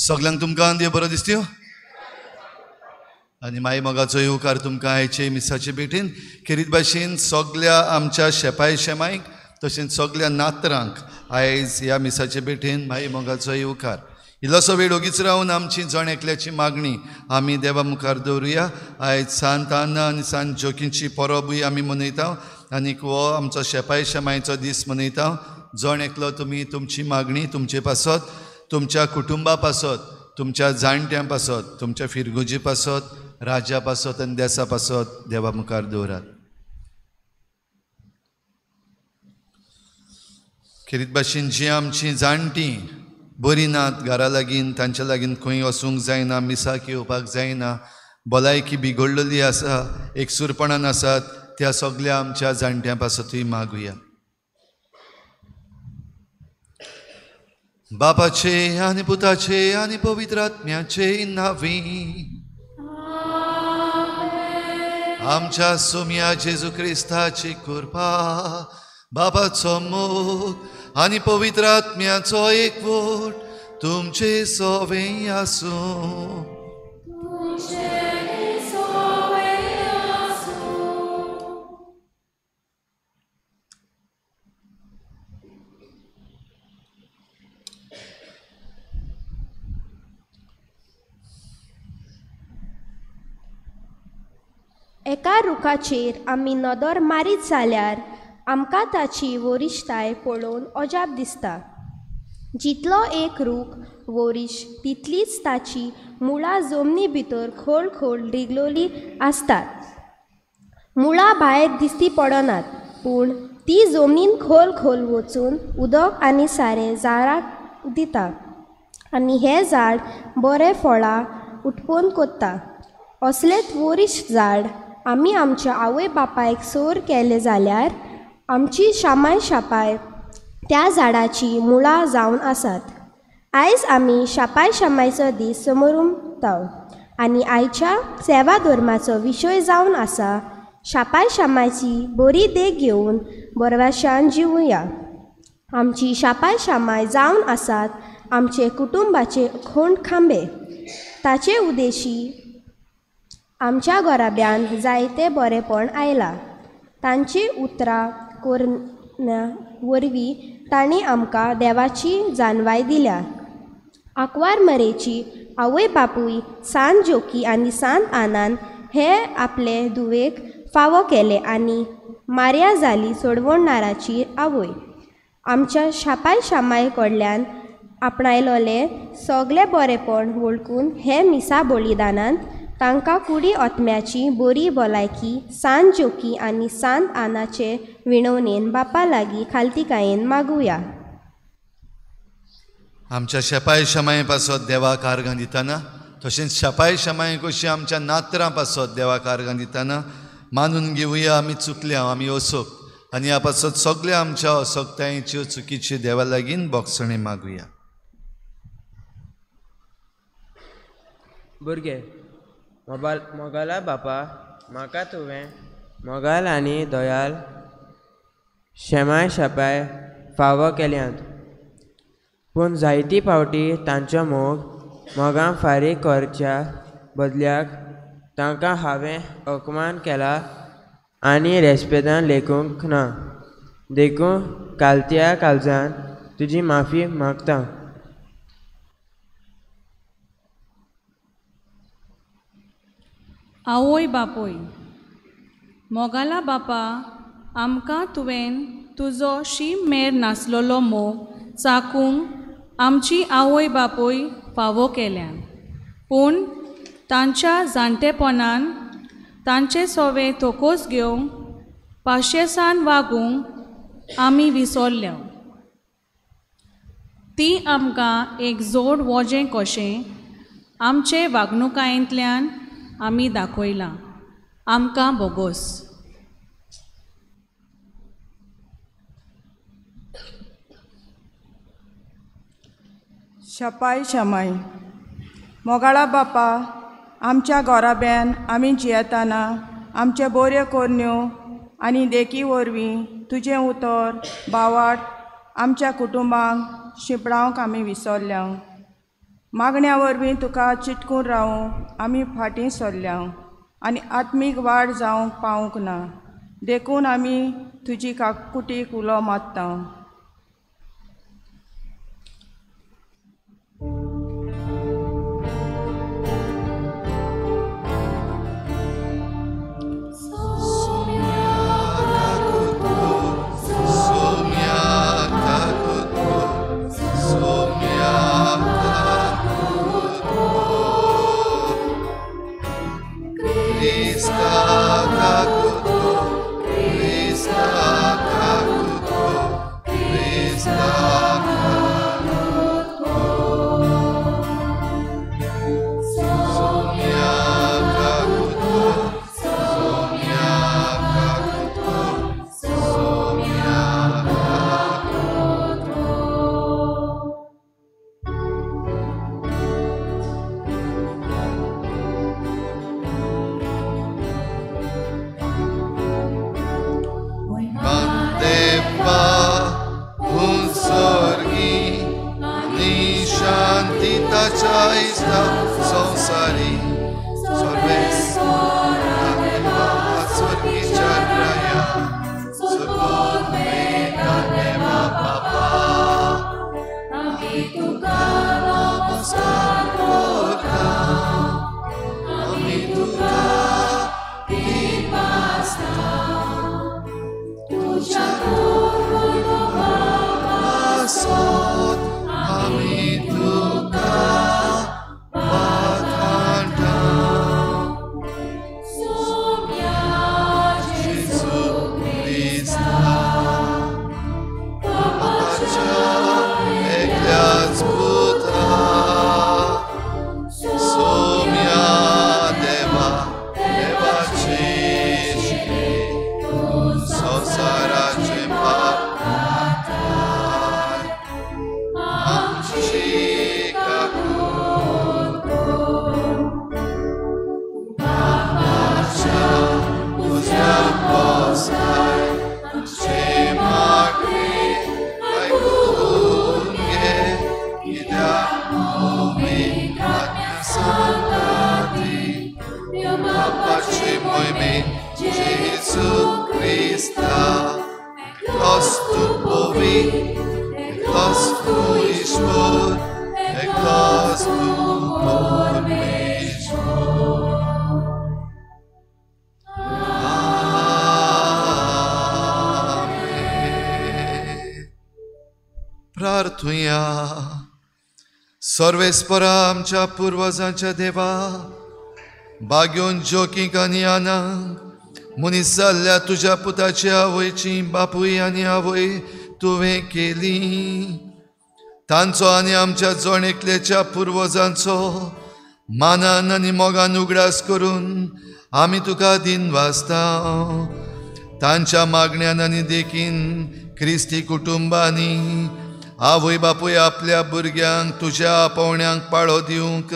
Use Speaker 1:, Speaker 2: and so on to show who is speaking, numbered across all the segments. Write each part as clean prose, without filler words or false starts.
Speaker 1: सगल्यांक तुमकां देव बरो दिसत्यो आनी माई मोगाचो येवकार तुमकां आयचे मिसाचे भेटीन खेरीत भाशेन सगल्या आमच्या शेपाय शेमायक तशेंच सगल्या नातरांक आयज ह्या मिसाचे भेटीन माई मोगाचो येवकार. इल्लोसो वेळ ओगीच रावन आमची जण एकल्याची मागणी आमी देवा मुखार दवरुया. आयज सांत आना आनी सांत जोकींची परबूय आमी मनयता आनीक हो आमचो शेपाय शेमायचो दीस मनयता. जण एकलो तुमी तुमची मागणी तुमचे पासत, तुमच्या कुटुंबा पासत, तुमच्या जाणट्यां पासत, तुमच्या फिरगुजी पासत, राज्या पासत आनी देसा पासत देवा मुखार दवरात. खेरीत भाशेन जी आमची जाणटीं बरीं नात घरा लागीं, तांच्या लागीं खंय वचूंक जायना, मिसाक येवपाक जायना, भलायकी बिगडलेली आसा, एकसूरपणान आसात, त्या सगल्या आमच्या जाणट्यां पासतूय मागुया. बापाचे आनी पुताचे आनी पवित्र आत्म्याचे नांवी आमच्या सोम्या जेजू क्रिस्ताची कृपा, बाबाचो मोग आनी पवित्र आत्म्याचो एकवट तुमचे सवे आसूं.
Speaker 2: एका रुखाचेर आमी नदर मारीत जाल्यार आमकां ताची वरिश्ठाय पळोवन अजाप दिसता. जितलो एक रूख वरिश्ठ तितलीच ताची मुळां जमनी भितर खोल खोल रिगलोली आसतात. मुळां भायर दिसती पडनात, पूण ती जमनीन खोल खोल वचून उदक आनी सारें झाडाक दिता आनी हें झाड बरें फळां उत्पन्न करता. असलेंच वरिश्ठ झाड आमी आमच्या आवय बापायक सोर केलें जाल्यार आमची शामाय शापाय त्या झाडाची मुळां जावन आसात. आयज आमी शापाय शामायचो दीस समोरुमता आनी आयच्या सेवा धर्माचो विशय जावन आसा शापाय शामायची बरी देख घेवन बरवाशान जिवया. आमची शापाय शामाय जावन आसात आमचे कुटुंबाचे खोंड खांबे. ताचे उदेशी आमच्या घराब्यान जायते बरेपण आयलां. तांची उतरां कोरण्या वरवीं तांणी आमकां देवाची जाणवाय दिल्या. आंकवार मरेची आवय बापूय सांत जोकी आनी सांत आनान हे आपले धुवेक फावो केले आनी मार्या जाली सोडवणदाराची आवय. आमच्या शापाय शामाय कडल्यान आपणायलोले सगळे बरेपण वळखून हे मिसा बलिदानांत तांकां कुडी आत्म्याची बरी भलायकी सांत जोकी आनी सांत आनाचे विणवणेन बापा लागीं खालतीकायेन मागुया.
Speaker 1: आमच्या शेपाय शमाय पासत देवाक आर्गां दितना तशेंच शेपाय शमाय कशी आमच्या नात्रां पासत देवाक आर्गां दितना मानून घेवया आमी चुकल्या, आमी असोक आनी ह्या पासत सगळ्या आमच्या असोकतायेच्यो चुकीच्यो देवा लागीं बोगसणें मागुया.
Speaker 3: भुरगे मोगाला बापा, म्हाका तुवें मोगाल आनी दयाल शेमाय शेपाय फावो केल्यांत, पूण जायती फावटी तांचो मोग मोगां फारीक करच्या बदल्याक तांकां हांवें अपमान केला आनी रेस्पेदान लेखूंक ना. देखून कालत्या काळजान तुजी माफी मागता.
Speaker 4: आवय बापूय मोगाला बापा, आमकां तुवें तुजो शीम मेर नासलेलो मोग चाकूंक आमची आवय बापूय फावो केल्यान, पूण तांच्या जाणटेपणान तांचे सोवे तोकोस घेवंक पाशेसान वागूंक आमी विसरल्या. ती आमकां एक जोड वोजें कशें आमचे वागणुकायेंतल्यान आमी दाखयलां. आमकां बोगोस.
Speaker 5: शपाय शमाय मोगाळा बापा, आमच्या गोराब्यान आमी जियेतना आमचे बऱ्यो करण्यो आनी देखी वरवीं तुजें उतर बावाट आमच्या कुटुंबांक शिंपडावंक आमी विसरल्या. मागण्या वरवीं तुका चिटकून रावूंक आमी फाटीं सरल्या आनी आत्मीक वाड जावंक पावूंक ना, देखून आमी तुजी काकुटीक उलो मारता.
Speaker 1: Jesu Christa. क्रिस्ता, एकलोच तूं पवित्र, एकलोच तूं ईश्वर, एकलोच तूं परमेश्वर. आमेन. प्रार्थुया. सर्वेस्परा आमच्या पुर्वजांच्या देवा, बाग्योन जोकींक आनी आनांक मनीस जाल्ल्या तुज्या पुताची आवयची बापूय आनी आवय तुवें केली. तांचो आनी आमच्या जण एकल्याच्या पुर्वजांचो मानान आनी मोगान उगडास करून आमी तुका दिनवासता. तांच्या मागण्यान आनी देखीन क्रिस्ती कुटुंबांनी आवय बापूय आपल्या भुरग्यांक तुज्या आपोवण्यांक पाळो दिवंक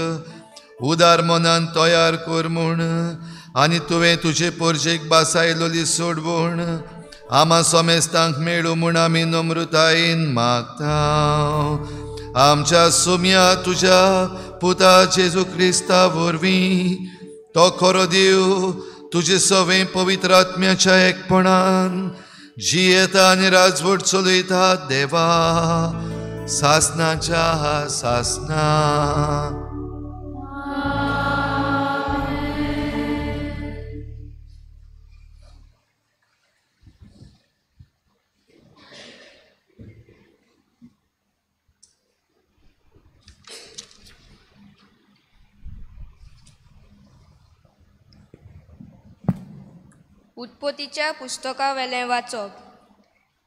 Speaker 1: उदार मनान तयार कर म्हूण आनी तुवें तुजे पोरजेक बासायलोली सोडवण आमा समेस्तांक मेळूं म्हूण आमी नम्रतायेन मागता. आमच्या सुम्या तुज्या पुता जेजू क्रिस्ता वरवीं तो खरो देव तुजे सवें पवित्र आत्म्याच्या एकपणान जियेता आनी राजवट चलयता देवा सासनाच्या सासना.
Speaker 6: उत्पत्तीच्या पुस्तकावेलें वाचप.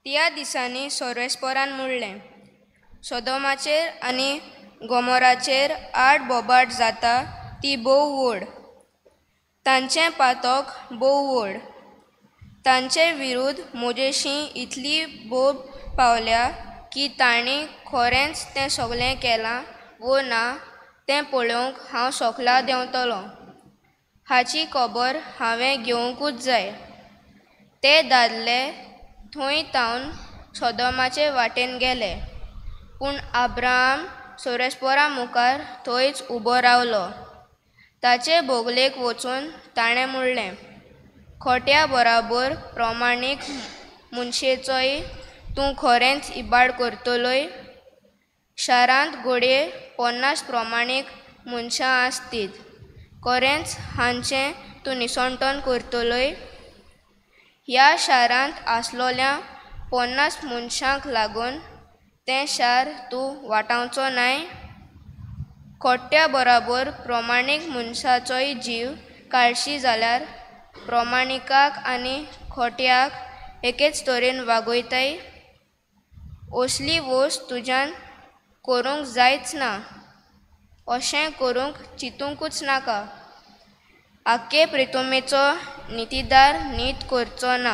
Speaker 6: त्या दिसांनी सर्वेस्परान म्हणलें, सोदोमाचेर आनी गोमोराचेर आड बोबाट जाता ती भोव व्हड, तांचें पातक भोव व्हड, तांचे विरुद्ध म्हजेशी इतली बोब पावल्या की तांणी खरेंच तें सगळें केलां वो ना तें पळोवंक हांव सोकला देंवतलो. हाची खबर हांवें घेवंकूच जाय. ते दादले थंय तावन सोदोमाचे वाटेन गेले, पूण आब्राहाम सोरेस्पोरा मुखार थंयच उबो रावलो. ताचे बोगलेक वचून ताणें म्हणलें, खोट्या बराबर प्रमाणीक मनशेचोय तूं खरेंच इबाड करतलोय? शारांत घडये 50 प्रमाणीक मनशां आसतीत, खरेंच हांचें तूं निसणटण करतलोय? ह्या शारांत आसलोल्या 50 मनशांक लागून तें शार तूं वाटावचो नाय? खोट्या बराबर प्रमाणीक मनशाचोय जीव काळशी जाल्यार प्रमाणिकाक आनी खोट्याक एकेच तरेन वागयताय? असली वस्त तुज्यान करूंक जायच ना, अशें करूंक चिंतुंकूच नाका. आख्खे प्रितुमेचो नितीदार नीत करचो ना.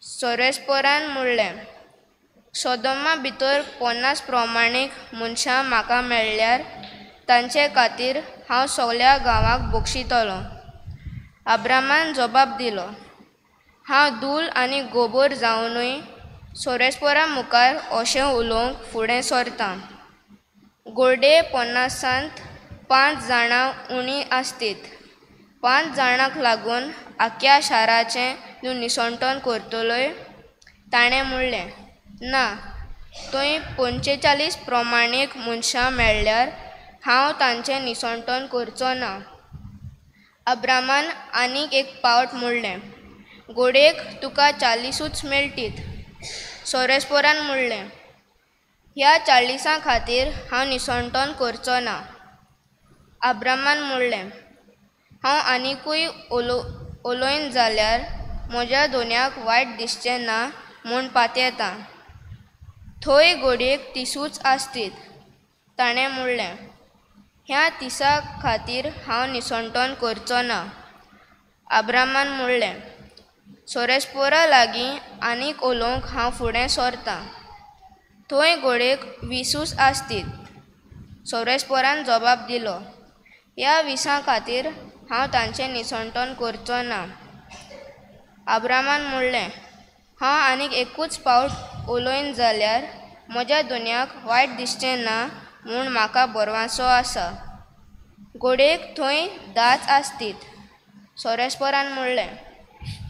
Speaker 6: सोरेस्पोरान म्हणलें, सोदोमा भितर 50 प्रमाणीक मनशां म्हाका मेळ्ळ्यार तांचे खातीर हांव सगळ्या गांवाक बक्षितलो. आब्रामान जबाब दिलो, हांव धूल आनी गोबोर जावनूय सोरेस्पोरा मुखार अशें उलोवंक फुडें सरतां. गोडे 50 5 जाणां उणी आसतीत, 5 जाणांक लागून आख्ख्या शाराचें तूं निसणटण करतलोय? ताणें म्हणलें, ना, थंय 45 प्रमाणीक मनशां मेळ्ळ्यार हांव तांचें निसणटण करचो ना. आब्रामान आनीक एक पावट म्हणलें, गोडेक तुका 40ूच मेळटीत. सोरेस्पोरान म्हणलें, ह्या 40 खातीर हांव निसणटण करचो ना. आब्रामान म्हणलें, हांव आनिकूय उलोयन जाल्यार म्हज्या दोनयाक वायट दिसचें ना म्हूण पातयेतां. थंय घडयेक 30ूच आसतीत. ताणें म्हणलें, ह्या 30 खातीर हांव निसणटण करचो ना. आब्रामान म्हणलें, सोरेस्पोरा लागीं आनीक उलोवंक हांव फुडें सरतां. थंय घडयेक 20ूच आसतीत. सोरेस्पोरान जबाब दिलो, ह्या 20 खातीर हांव तांचें निसणटण करचो ना. आब्रामान म्हणलें, हांव आनीक एकूच पावट उलोयन जाल्यार म्हज्या दुनियाक वायट दिसचें ना म्हूण म्हाका बरवासो आसा. घडयेक थंय 10 आसतीत. सोरेस्पोरान म्हणलें,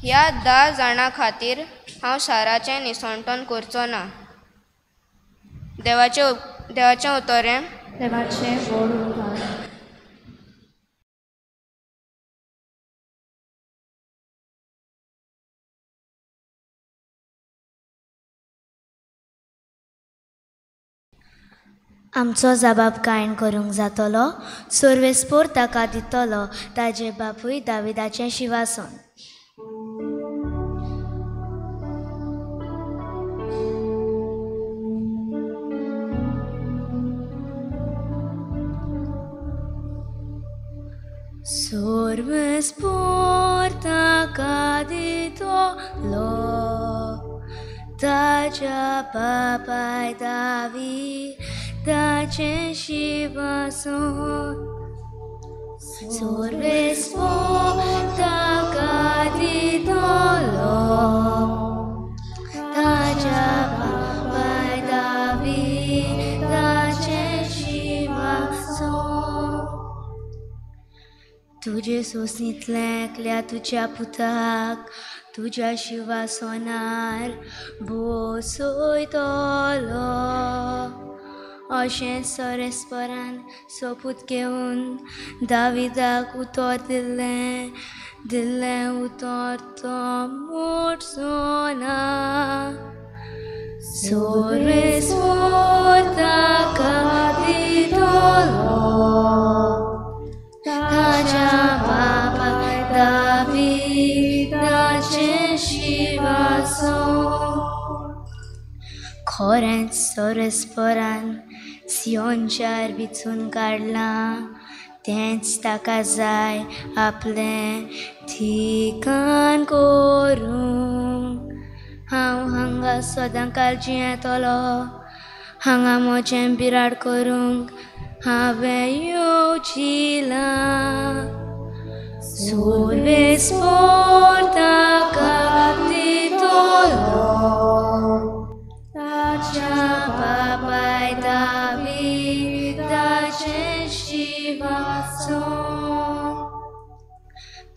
Speaker 6: ह्या 10 जाणां खातीर हांव शाराचें निसणटण करचो ना. देवाचें उतर हें.
Speaker 7: देवाचें व्हड उपकार.
Speaker 8: आमचो जबाब कायण करूंक जातलो, सर्वेस्पोर ताका दितलो ताजे बापूय दाविदाचें शिवासन. सर्वेस्पोर ताका दितलो ताज्या बापाय दाविदाचें शिवासन. सर्वेस्पोर ताका दितलो ताज्या बापाय दाविदाचें शिवासन. तुजे सोसणींतलें एकल्या तुज्या पुताक तुज्या शिवासनार बसयतलो अशें सरेस्परान सोपूत घेवन दाविदाक उतर दिल्लें दिल्लें उतर तो मोडचो ना. सर्वेस्पोर ताका दितलो ताज्या बापाय दाविदाचें शिवासन. खरेंच सर्वेस्परान सियोनच्यार विचून काडलां तेंच ताका जाय आपलें ठिकाण करूंक. हांव हांगा सदांकाळ जियेतलो, हांगा म्हजें बिराड करूंक हांवें येवजिलां. सर्वेस्पोर ताका दितलो ताज्या बापाय दाविदाचें शिवासन.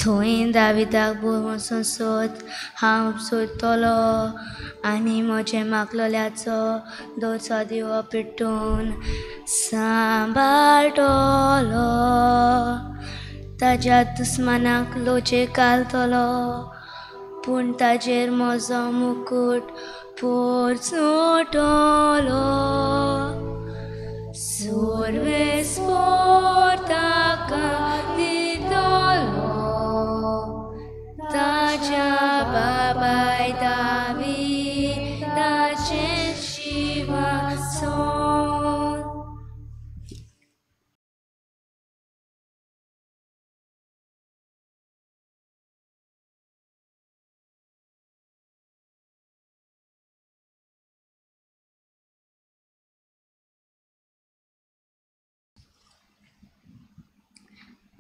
Speaker 8: थंय दाविदाक भोंवसो सोद हांव सोदतलो आनी म्हजें मागलोल्याचो दोचो दिवो पेटोवन सांबाळटलो. ताज्या दुस्मानाक लोचे घालतलो पूण ताजेर म्हजो मुकूट पोरचोटलो. सर्वेस्पोर ताका दितलो ताज्या बापाय दाविदाचें शिवासन.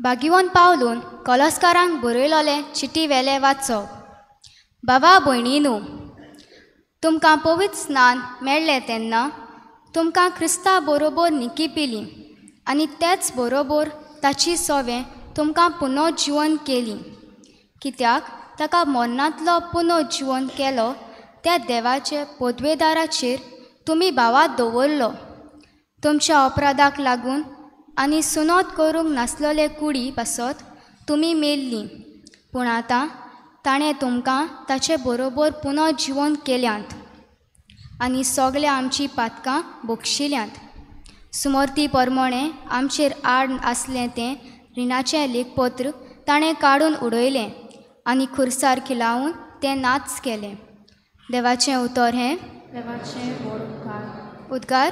Speaker 9: बागिवन पावलून कलस्कारांक बरयलोलें चिटी वेलें वाचप. बाबा भयणीनू, तुमकां पवित्र स्नान मेळ्ळें तेन्ना तुमकां क्रिस्ता बरोबर निकी पिली आनी तेच बरोबर ताची सोवें तुमकां पुनर्जिवन केली. कित्याक ताका मरणांतलो पुनर्जिवन केलो त्या देवाचे पदवेदाराचेर तुमी भावात दवरलो. तुमच्या अपराधाक लागून आनी सुनोत करूंक नासलोले कुडी पासत तुमी मेल्लीं, पूण आतां ताणें तुमकां ताचे बरोबर पुनर्जिवन केल्यांत आनी सगळ्या आमचीं पातकां बक्षिल्यांत. सुमर्ती परमणें आमचेर आड आसलें तें रिणाचें लेखपत्र ताणें काडून उडयलें आनी खुर्सार खिलावन तें नाच केलें. देवाचें उतर हें.
Speaker 7: देवाचें व्हड उपकार.
Speaker 9: उद्गार.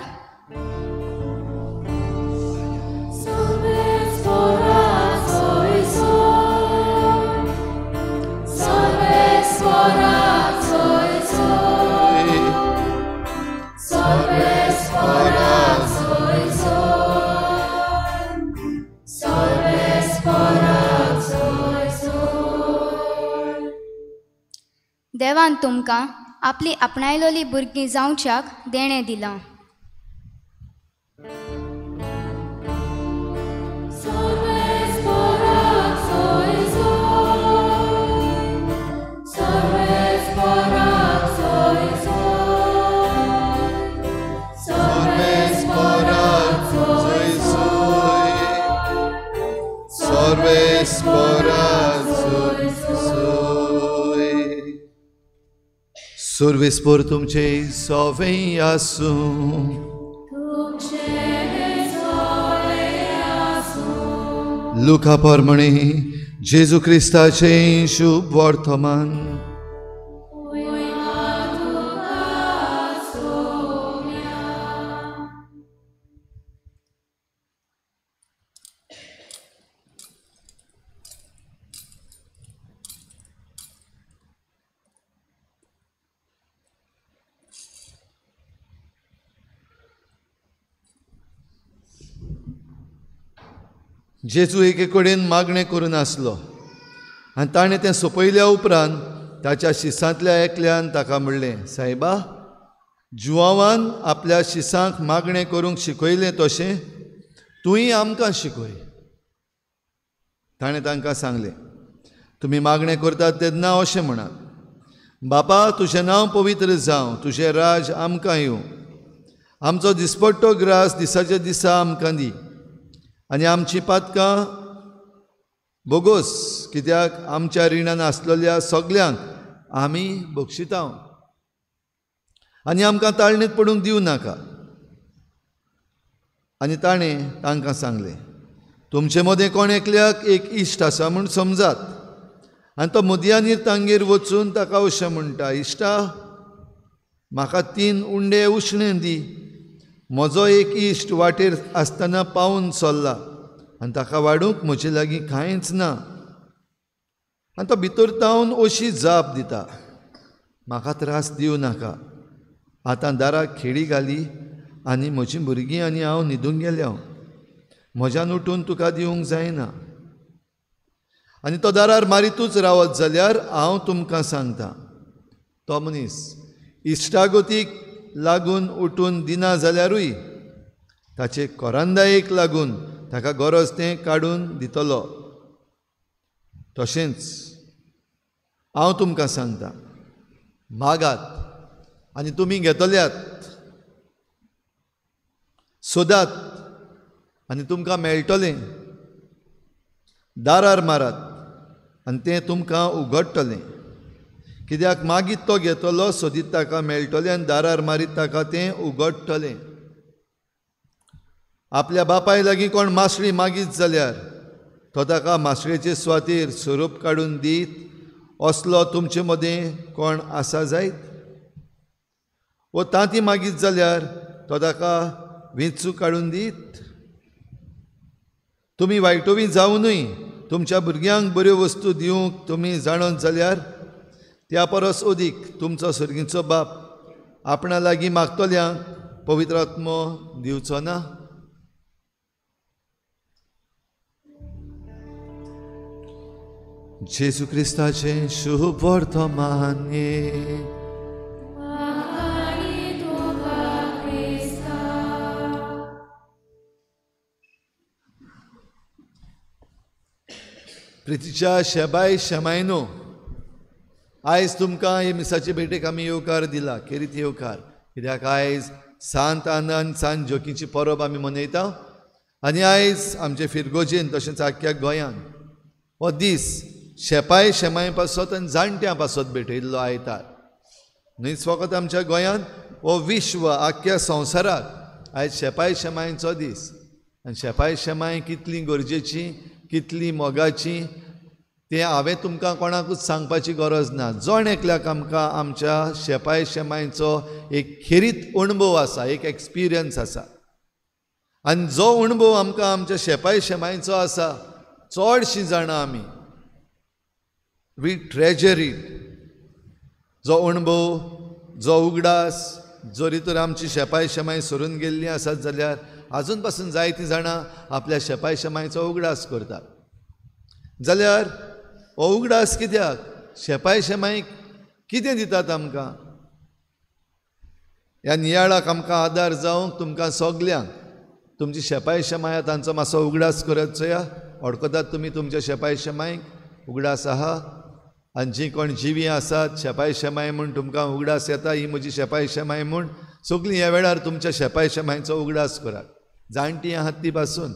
Speaker 9: देवान तुमकां आपली आपणायलोली भुरगीं जावच्याक देणें दिलां.
Speaker 1: सर्वेस्पोर तुमचे सवें आसूं. लुका प्रमाणे जेजू क्रिस्ताचें शुभ वर्तमान. जेजू एके कडेन मागणें करून आसलो आनी ताणें तें सोंपयल्या उपरांत ताच्या शिसांतल्या एकल्यान ताका म्हणलें, सायबा, जुवांवान आपल्या शिसांक मागणें करूंक शिकयलें तशें तूंय आमकां शिकय. ताणें तांकां सांगलें, तुमी मागणें करतात तेन्ना अशें म्हणात, बापा, तुजें नांव पवित्र जावं, तुजें राज आमकां येवं, आमचो दिसपट्टो ग्रास दिसाच्या दिसा आमकां दी आनी आमची पातकां बोगोस, कित्याक आमच्या रिणान आसलेल्या सगल्यांक आमी बक्षिता, आनी आमकां ताळणेंत पडूंक दिवं नाका. आनी ताणें तांकां सांगलें, तुमचे मदें कोण एकल्याक एक इश्ट आसा म्हूण समजात आनी तो मुदयानीर तांगेर वचून ताका अशें म्हणटा, इश्टा, म्हाका 3 उंडे उश्णें दी, म्हजो एक इश्ट वाटेर आसतना पावून चल्ला आनी ताका वाडूंक म्हजे लागीं कांयच ना. आनी तो भितर तावन अशी जाप दिता, म्हाका त्रास दिवं नाका, आतां दाराक खेळी घाली आनी म्हजीं भुरगीं आनी हांव न्हिदूंक गेल्या, म्हज्यान उठून तुका दिवंक जायना. आनी तो दारार मारितूच रावत जाल्यार हांव तुमकां सांगता, तो मनीस इश्टागतीक लागून उठून दिना जाल्यारूय ताचे कोरांदायेक लागून ताका गरज तें काडून दितलो. तशेंच हांव तुमकां सांगता, मागात आनी तुमी घेतल्यात, सोदात आनी तुमकां मेळटलें, दारार मारात आनी तें तुमकां उगडटलें. कित्याक मागीर तो घेतलो, सोदीत ताका मेळटलें आनी दारार मारीत ताका तें उगडटलें. आपल्या बापाय लागीं कोण मासळी मागीत जाल्यार तो ताका मासळेचे सुवातेर सोरोप काडून दीत असलो तुमचे मदें कोण आसा जायत? वो तांती मागीत जाल्यार तो ताका विंचू काडून दीत? तुमी वायटोवी जावनूय तुमच्या भुरग्यांक बऱ्यो वस्तू दिवंक तुमी जाणत जाल्यार त्या परस अदीक तुमचो सर्गीचो बाप आपणा लागीं मागतल्यांक पवित्र आत्मो दिवचो ना? जेजू क्रिस्ताचें शुभ वर्तमान. प्रितीच्या शेबाय शेमायनो, आयज तुमकां हे मिसाचे भेटेक आमी येवकार दिला, खेरीत येवकार. कित्याक आयज सांत आनंद सांत जोकीची परब आमी मनयता आनी आयज आमचे फिरगोजेन तशेंच आख्ख्या गोंयान हो दीस शेपाय शेमाय पासत आनी जाणट्यां पासत भेटयल्लो आयतार. न्हयच फकत आमच्या गोंयान, हो विश्व आख्ख्या संवसाराक आयज शेपाय शेमायचो दीस. आनी शेपाय शेमाय कितली गरजेची, कितली मोगाची तें हांवें तुमकां कोणाकूच सांगपाची गरज ना. जण एकल्याक आमकां आमच्या शेपाय शेमायचो एक खेरीत अणभव आसा, एक एक्सपिरियन्स आसा. आनी जो अणभव आमकां आमच्या शेपाय शेमायचो आसा, चडशीं जाणां आमी we treasure it. जो अणभव, जो उगडास जरी तर आमची शेपाय शेमाय सरून गेल्ली आसात जाल्यार आजून पासून जायतीं जाणां आपल्या शेपाय शेमायचो उगडास करतात. जाल्यार हो उगडास कित्याक? शेपाय शेमाय कितें दितात आमकां? ह्या नियाळाक आमकां आदार जावंक तुमकां सगल्यांक तुमची शेपाय शेमाय तांचो मातसो उगडास करत चोया. वळखतात तुमी तुमच्या शेपाय शेमायक उगडास आहा? आनी जीं कोण जिवीं आसात शेपाय शेमाय म्हूण तुमकां उगडास येता, ही म्हजी शेपाय शेमाय म्हूण सगळीं ह्या वेळार तुमच्या शेपाय शेमायचो उगडास करात. जाणटीं आहात ती पासून.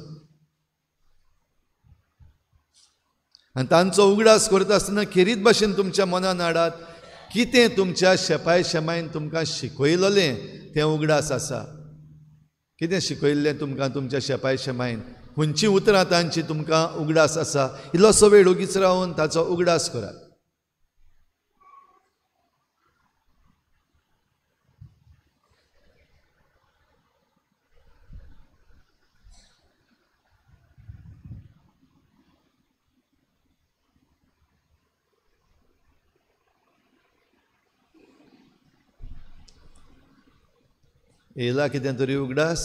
Speaker 1: आनी तांचो उगडास करता आसतना खेरीत भाशेन तुमच्या मनान हाडात कितें तुमच्या शेपाय शेमायन तुमकां शिकयलें तें उगडास आसा? कितें शिकयल्लें तुमकां तुमच्या शेपाय शेमायन? खंयचीं उतरां तांची तुमकां उगडास आसा? इल्लोसो वेळ ओगीच रावन ताचो उगडास करात. येयला कितें तरी उगडास,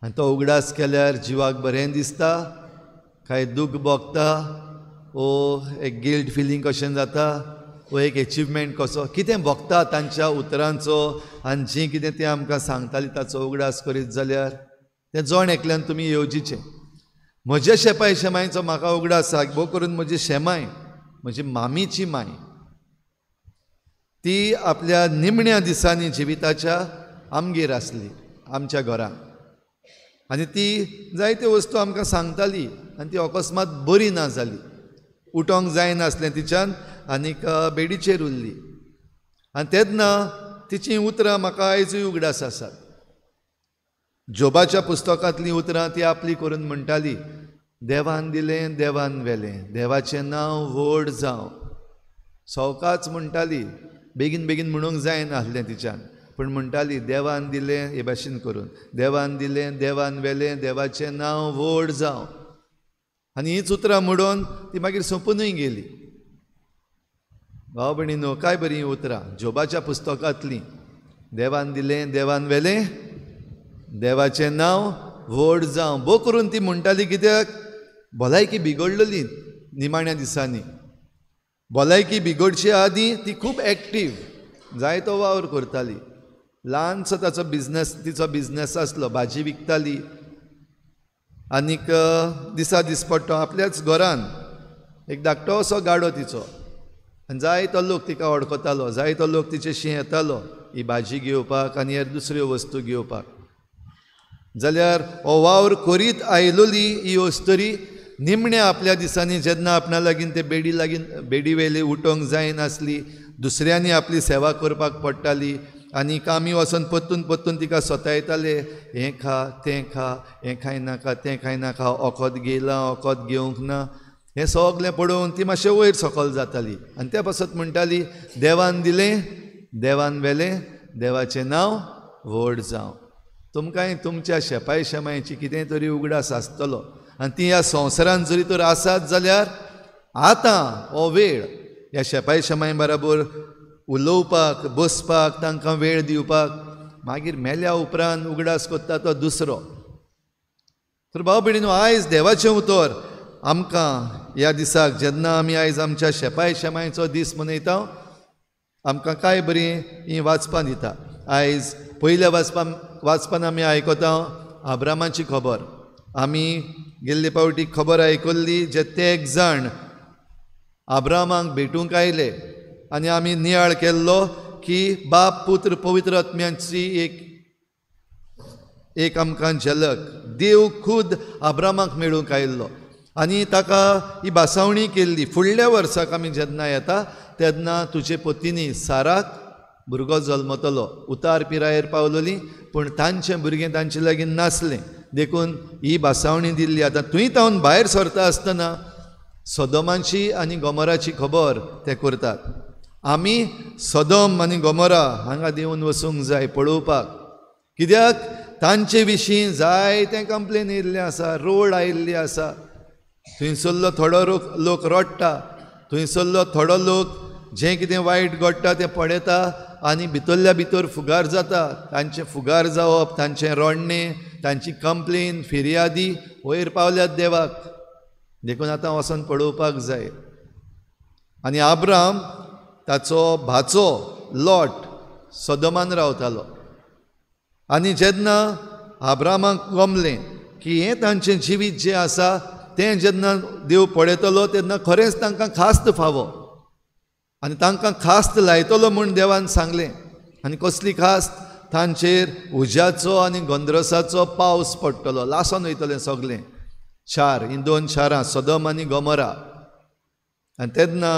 Speaker 1: आनी तो उगडास केल्यार जिवाक बरें दिसता, कांय दूख भोगता, वो एक गिल्ट फिलींग कशें जाता, वो एक एचिवमेंट कसो कितें भोगता तांच्या उतरांचो आनी जीं कितें तें आमकां सांगताली ताचो उगडास करीत जाल्यार तें जण एकल्यान तुमी येवजीचें. म्हज्या शेपाय शेमायचो म्हाका उगडास आसा, भोव करून म्हजी शेमाय, म्हजी मामीची माय, ती आपल्या निमण्या दिसांनी जिविताच्या आमगेर आसली, आमच्या घरान, आनी ती जायत्यो वस्तू आमकां सांगताली आनी ती अकस्मात बरी ना जाली, उठोंक जायनासलें तिच्यान आनीक बेडीचेर उरली. आनी तेन्ना तिचीं उतरां म्हाका आयजूय उगडास आसात. जोबाच्या पुस्तकांतलीं उतरां ती आपली करून म्हणटाली, देवान दिलें देवान व्हेलें, देवाचें नांव व्हड जावं. सवकाच म्हणटाली, बेगीन बेगीन म्हणूंक जायनासलें तिच्यान, पूण म्हणटाली देवान दिलें हे भाशेन करून, देवान दिलें देवान व्हेलें, देवाचें नांव व्हड जावं. आनी हीच उतरां म्हणून ती मागीर सोंपुनूय गेली. भाव भयणीनो, काय बरीं उतरां जोबाच्या पुस्तकांतलीं, देवान दिलें देवान व्हेलें, देवाचें नांव व्हड जावं. भोव करून ती म्हणटाली कित्याक भलायकी बिगडलेली निमाण्या दिसांनी, भलायकी बिगडचे आदीं ती खूब एक्टीव, जायतो वावर करताली. ल्हानसो ताचो बिजनस, तिचो बिजनस आसलो, भाजी विकताली आनीक दिसा दिसपट्टो आपल्याच घरान एक धाकटो असो गाडो तिचो, आनी जायतो लोक तिका वळखतालो, जायतो लोक तिचे शी येतालो ही भाजी घेवपाक आनी हेर दुसऱ्यो वस्तू घेवपाक. जाल्यार हो वावर करीत आयलोली ही अस्तुरी निमण्या आपल्या दिसांनी जेन्ना आपणा लागीं ते बेडी लागीं बेडी वेली उठोंक जायनासली, दुसऱ्यांनी आपली सेवा करपाक पडटाली आनी कामी वचून परतून परतून तिका सतायताले, हें खा तें खा, हें खायनाका तें खायनाका, वखद घेयलां वखद घेवंक ना. हें सगलें पळोवन ती मातशें वयर सकयल जाताली आनी त्या पासत म्हणटाली, देवान दिलें देवान व्हेलें, देवाचें नांव व्हड जावं. तुमकांय तुमच्या शेपाय शेमायची कितें तरी उगडास आसतलो आनी ती ह्या संवसारान जरी तर आसात जाल्यार आतां हो वेळ ह्या शेपाय शेमाय बराबर उलोवपाक, बसपाक, तांकां वेळ दिवपाक. मागीर मेल्या उपरांत उगडास करता तो दुसरो. तर भाव भयणीनो, आयज देवाचें उतर आमकां ह्या दिसाक जेन्ना आमी आयज आमच्या शेपाय शेमायचो दीस मनयता, आमकां कांय बरीं हीं वाचपां दिता. आयज पयल्या वाचपान आमी आयकता आब्रामाची खबर. आमी गेल्ले फावटी खबर आयकल्ली जे तेग जाण आब्रामाक भेटूंक आयले आनी आमी नियाळ केल्लो की बाप पुत्र पवित्र आत्म्याची एक आमकां झलक. देव खूद आब्रामाक मेळूंक आयिल्लो आनी ताका ही भासावणी केल्ली, फुडल्या वर्साक आमी जेन्ना येता तेन्ना तुजे पतीनी साराक भुरगो जल्मतलो. उतार पिरायेर पावलोली पूण तांचें भुरगें तांचे लागीं नासलें, देखून ही भासावणी दिल्ली. आतां थंय तावन भायर सरता आसतना सदोमाची आनी गोमोराची खबर ते करतात. आमी सदोम आनी गोमोरा हांगा देंवन वचूंक जाय पळोवपाक, कित्याक तांचे विशीं जायतें कंप्लेन येयल्लें आसा, रोड आयिल्ली आसा. थंयसरलो थोडो लोक रडटा, थंयसरलो थोडो लोक जें कितें वायट घडटा तें पळयता आनी भितरल्या भितर फुगार जाता. तांचें फुगार जावप, तांचें रडणें, तांची कंप्लेन, फिर्यादी वयर पावल्यात देवाक. देखून आतां वचोन पळोवपाक जाय. आनी आब्राम ताचो भाचो लॉट सदोमान रावतालो आनी जेन्ना आब्रामाक गमलें की हें तांचें जिवीत जें आसा तें जेन्ना देव पळयतलो तेन्ना खरेंच तांकां खास्त फावो आनी तांकां खास्त लायतलो म्हूण देवान सांगलें. आनी कसली खास्त? तांचेर उज्याचो आनी गंद्रसाचो पावस पडटलो, लासोन वयतलें सगलें शार, हीं दोन शारां सदोम आनी गोमोरा. आनी तेन्ना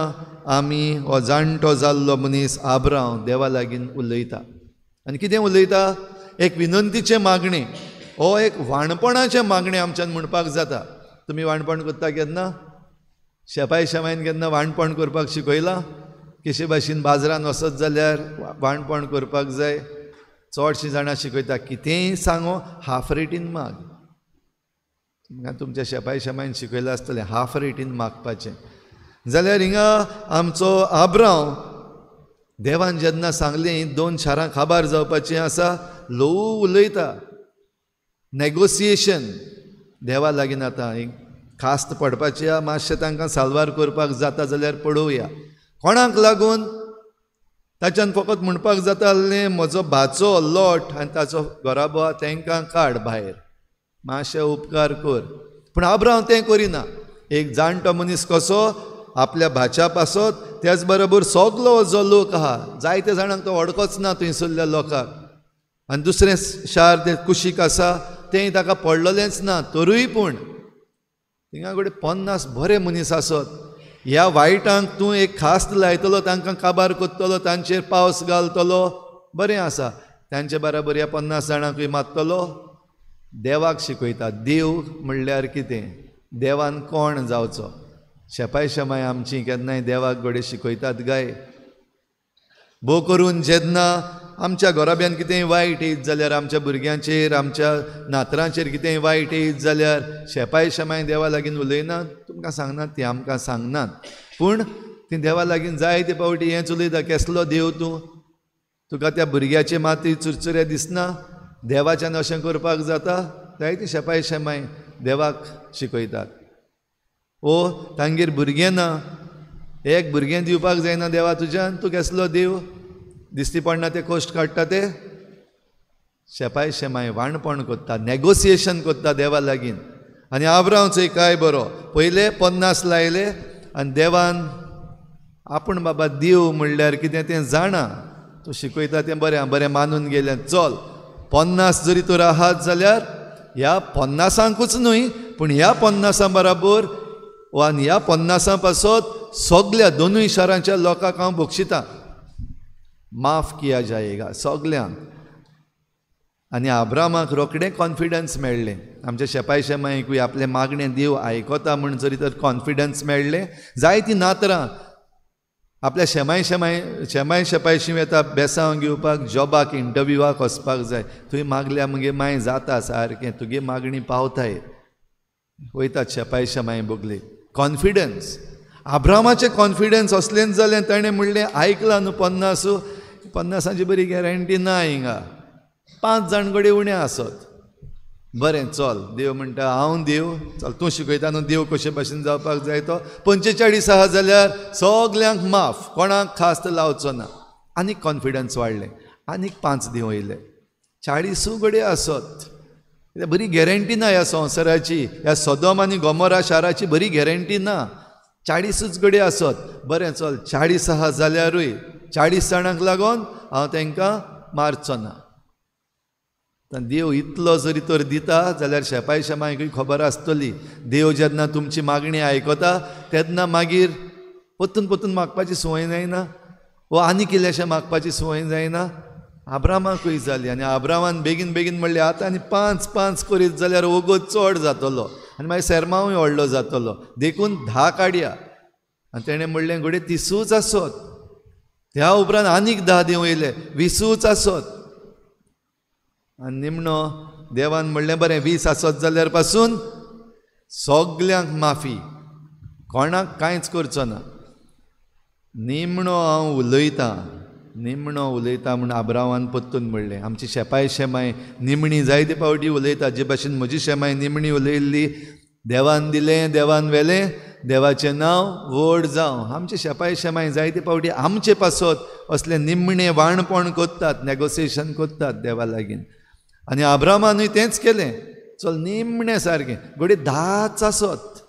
Speaker 1: आमी हो जाणटो जाल्लो मनीस आब्रांव देवा लागीं उलयता. आनी कितें उलयता? एक विनंतीचें मागणें, हो एक वाणपणाचें मागणें आमच्यान म्हणपाक जाता. तुमी वाणपण करता केन्ना? शेपाय शेमायन केन्ना वाणपण करपाक शिकयलां? कशे भाशेन बाजारान वचत जाल्यार वाणपण करपाक जाय. चडशीं जाणां शिकयता कितेंय सांगो हाफ रेटीन माग. तुमकां तुमच्या शेपाय शेमायन शिकयलां आसतलें हाफ रेटीन मागपाचें. जाल्यार हिंगा आमचो आब्रांव देवान जेन्ना सांगलें दोन शारां काबार जावपाचें आसा, ल्हवू उलयता. नेगोसिएशन देवा लागीं आतां एक खास्त पडपाची आहा, मातशें तांकां साल्वार करपाक जाता जाल्यार पळोवया. कोणाक लागून? ताच्यान फकत म्हणपाक जाता आहलें म्हजो भाचो लोट आनी ताचो घराबो आहा तांकां काड भायर, मातशें उपकार कर. पूण आब्रांव तें करिना. एक जाणटो मनीस कसो आपल्या भाच्या पासत, त्याच बरोबर सगलो जो लोक आहा जायते जाणांक तो वळखोच ना थंयसरल्या लोकांक, आनी दुसरें शार तें कुशीक आसा तेंय ताका पडलेलेंच ना. तरूय पूण थिंगा कडेन 50 बरे मनीस आसत. ह्या वायटांक तूं एक खास्त लायतलो, तांकां काबार करतलो, तांचेर पावस घालतलो, बरें आसा. तांचे बराबर ह्या 50 जाणांकूय मारतलो. देवाक शिकयता देव म्हणल्यार कितें, देवान कोण जावचो. शेपाय शेमाय आमची केन्नाय देवाक घडये शिकयतात गाय. भोव करून जेन्ना आमच्या घराब्यान कितेंय वायट येयत जाल्यार, आमच्या भुरग्यांचेर आमच्या नातरांचेर कितेंय वायट येयत जाल्यार शेपाय शेमाय देवा लागीं उलयनात. तुमकां सांगनात ती, आमकां सांगनात, पूण ती देवा लागीं जायते फावटी हेंच उलयता, केसलो देव तूं, तुका त्या भुरग्याचे माती चुरचुरे दिसना, देवाच्यान अशें करपाक जाता. जायती शेपाय शेमाय देवाक शिकयतात. ओ तांगेर भुरगें ना, एक भुरगें दिवपाक जायना देवा तुज्यान, तूं केसलो देव, दिसती पडना ते कश्ट काडटा ते. शेपाय शेमाय वाणपण करता, नेगोसिएशन करता देवा लागीं. आनी आब्रांव चोय काय बरो, पयले 50 लायले आनी देवान आपूण बाबा देव म्हणल्यार कितें तें जाणा, तूं शिकयता तें बरें बरें मानून गेलें. चल 50 जरी तर आहात जाल्यार ह्या 50ांकूच न्हय पूण ह्या 50 बराबर आनी ह्या 50 पासत सगल्या दोनूय शारांच्या लोकांक हांव बक्षितां, माफ किया जायेगा सगल्यांक. आनी आब्रामाक रोखडें कॉन्फिडन्स मेळ्ळें. आमच्या शेपाय शेमायकूय आपलें मागणें देव आयकता म्हूण जरी तर कॉन्फिडन्स मेळ्ळें. जायतीं नातरां आपल्या शेमाय शेमाय शेमाय शेपायशी येता बेसांव घेवपाक, जॉबाक इंटरव्यूवाक वचपाक जाय, तुवें मागल्या मगे माय जाता सारकें, तुगे मागणी पावताय, वयतात शेपाय शेमाय बगले. कॉन्फिडन्स आब्रामाचें कॉन्फिडन्स असलेंच जालें. ताणें म्हणलें आयकलां न्हू 50ांची बरी गॅरंटी ना हिंगा, 5 जाण कडेन उणें आसत, बरें चल. देव म्हणटा हांव देव, चल तूं शिकयता न्हू देव कशे भाशेन जावपाक जाय तो. 45 आहा जाल्यार सगल्यांक माफ, कोणाक खास्त लावचो ना. आनीक कॉन्फिडन्स वाडलें, आनीक 5 देंवयले, 40 कडेन आसत. बरी गॅरंटी ना ह्या संवसाराची, ह्या सदोम आनी गोमोरा शाराची बरी गॅरंटी ना. 40ूच गडे आसत, बरें चल 40 आहा जाल्यारूय 40 जाणांक लागून हांव तांकां मारचो ना. देव इतलो जरी तर दिता जाल्यार शेपाय शेमायकूय खबर आसतली. देव जेन्ना तुमची मागणी आयकता तेन्ना मागीर परतून परतून मागपाची संवय जायना, वो आनीक इल्लेशें मागपाची संवय जायना. आब्रामाकूय जाली. आनी आब्रामान बेगीन बेगीन म्हणलें आतां आनी 5 5 करीत जाल्यार वोगोत चड जातलो आनी मागीर सेरमांवूय व्हडलो जातलो, देखून 10 काडया. आनी तेणें म्हणलें घडये 30ूच आसत. त्या उपरांत आनीक 10 देंवयले, 20ूच आसत. आनी निमणो देवान म्हणलें बरें 20 आसत जाल्यार पासून सगल्यांक माफी, कोणाक कांयच करचो ना. निमणो हांव उलयतां, निमणो उलयता म्हूण आब्रामान परतून म्हणलें. आमची शेपाय शेमाय निमणी जायते फावटी उलयता, जे भाशेन म्हजी शेमाय निमणी उलयल्ली, देवान दिलें देवान व्हेलें, देवाचें नांव व्हड जावं. आमचे शेपाय शेमाय जायते फावटी आमचे पासत असलें निमणें वाणपण करतात, नेगोसिएशन करतात देवा लागीं. आनी आब्रामानूय तेंच केलें, चल निमणें सारकें घडये 10च आसत.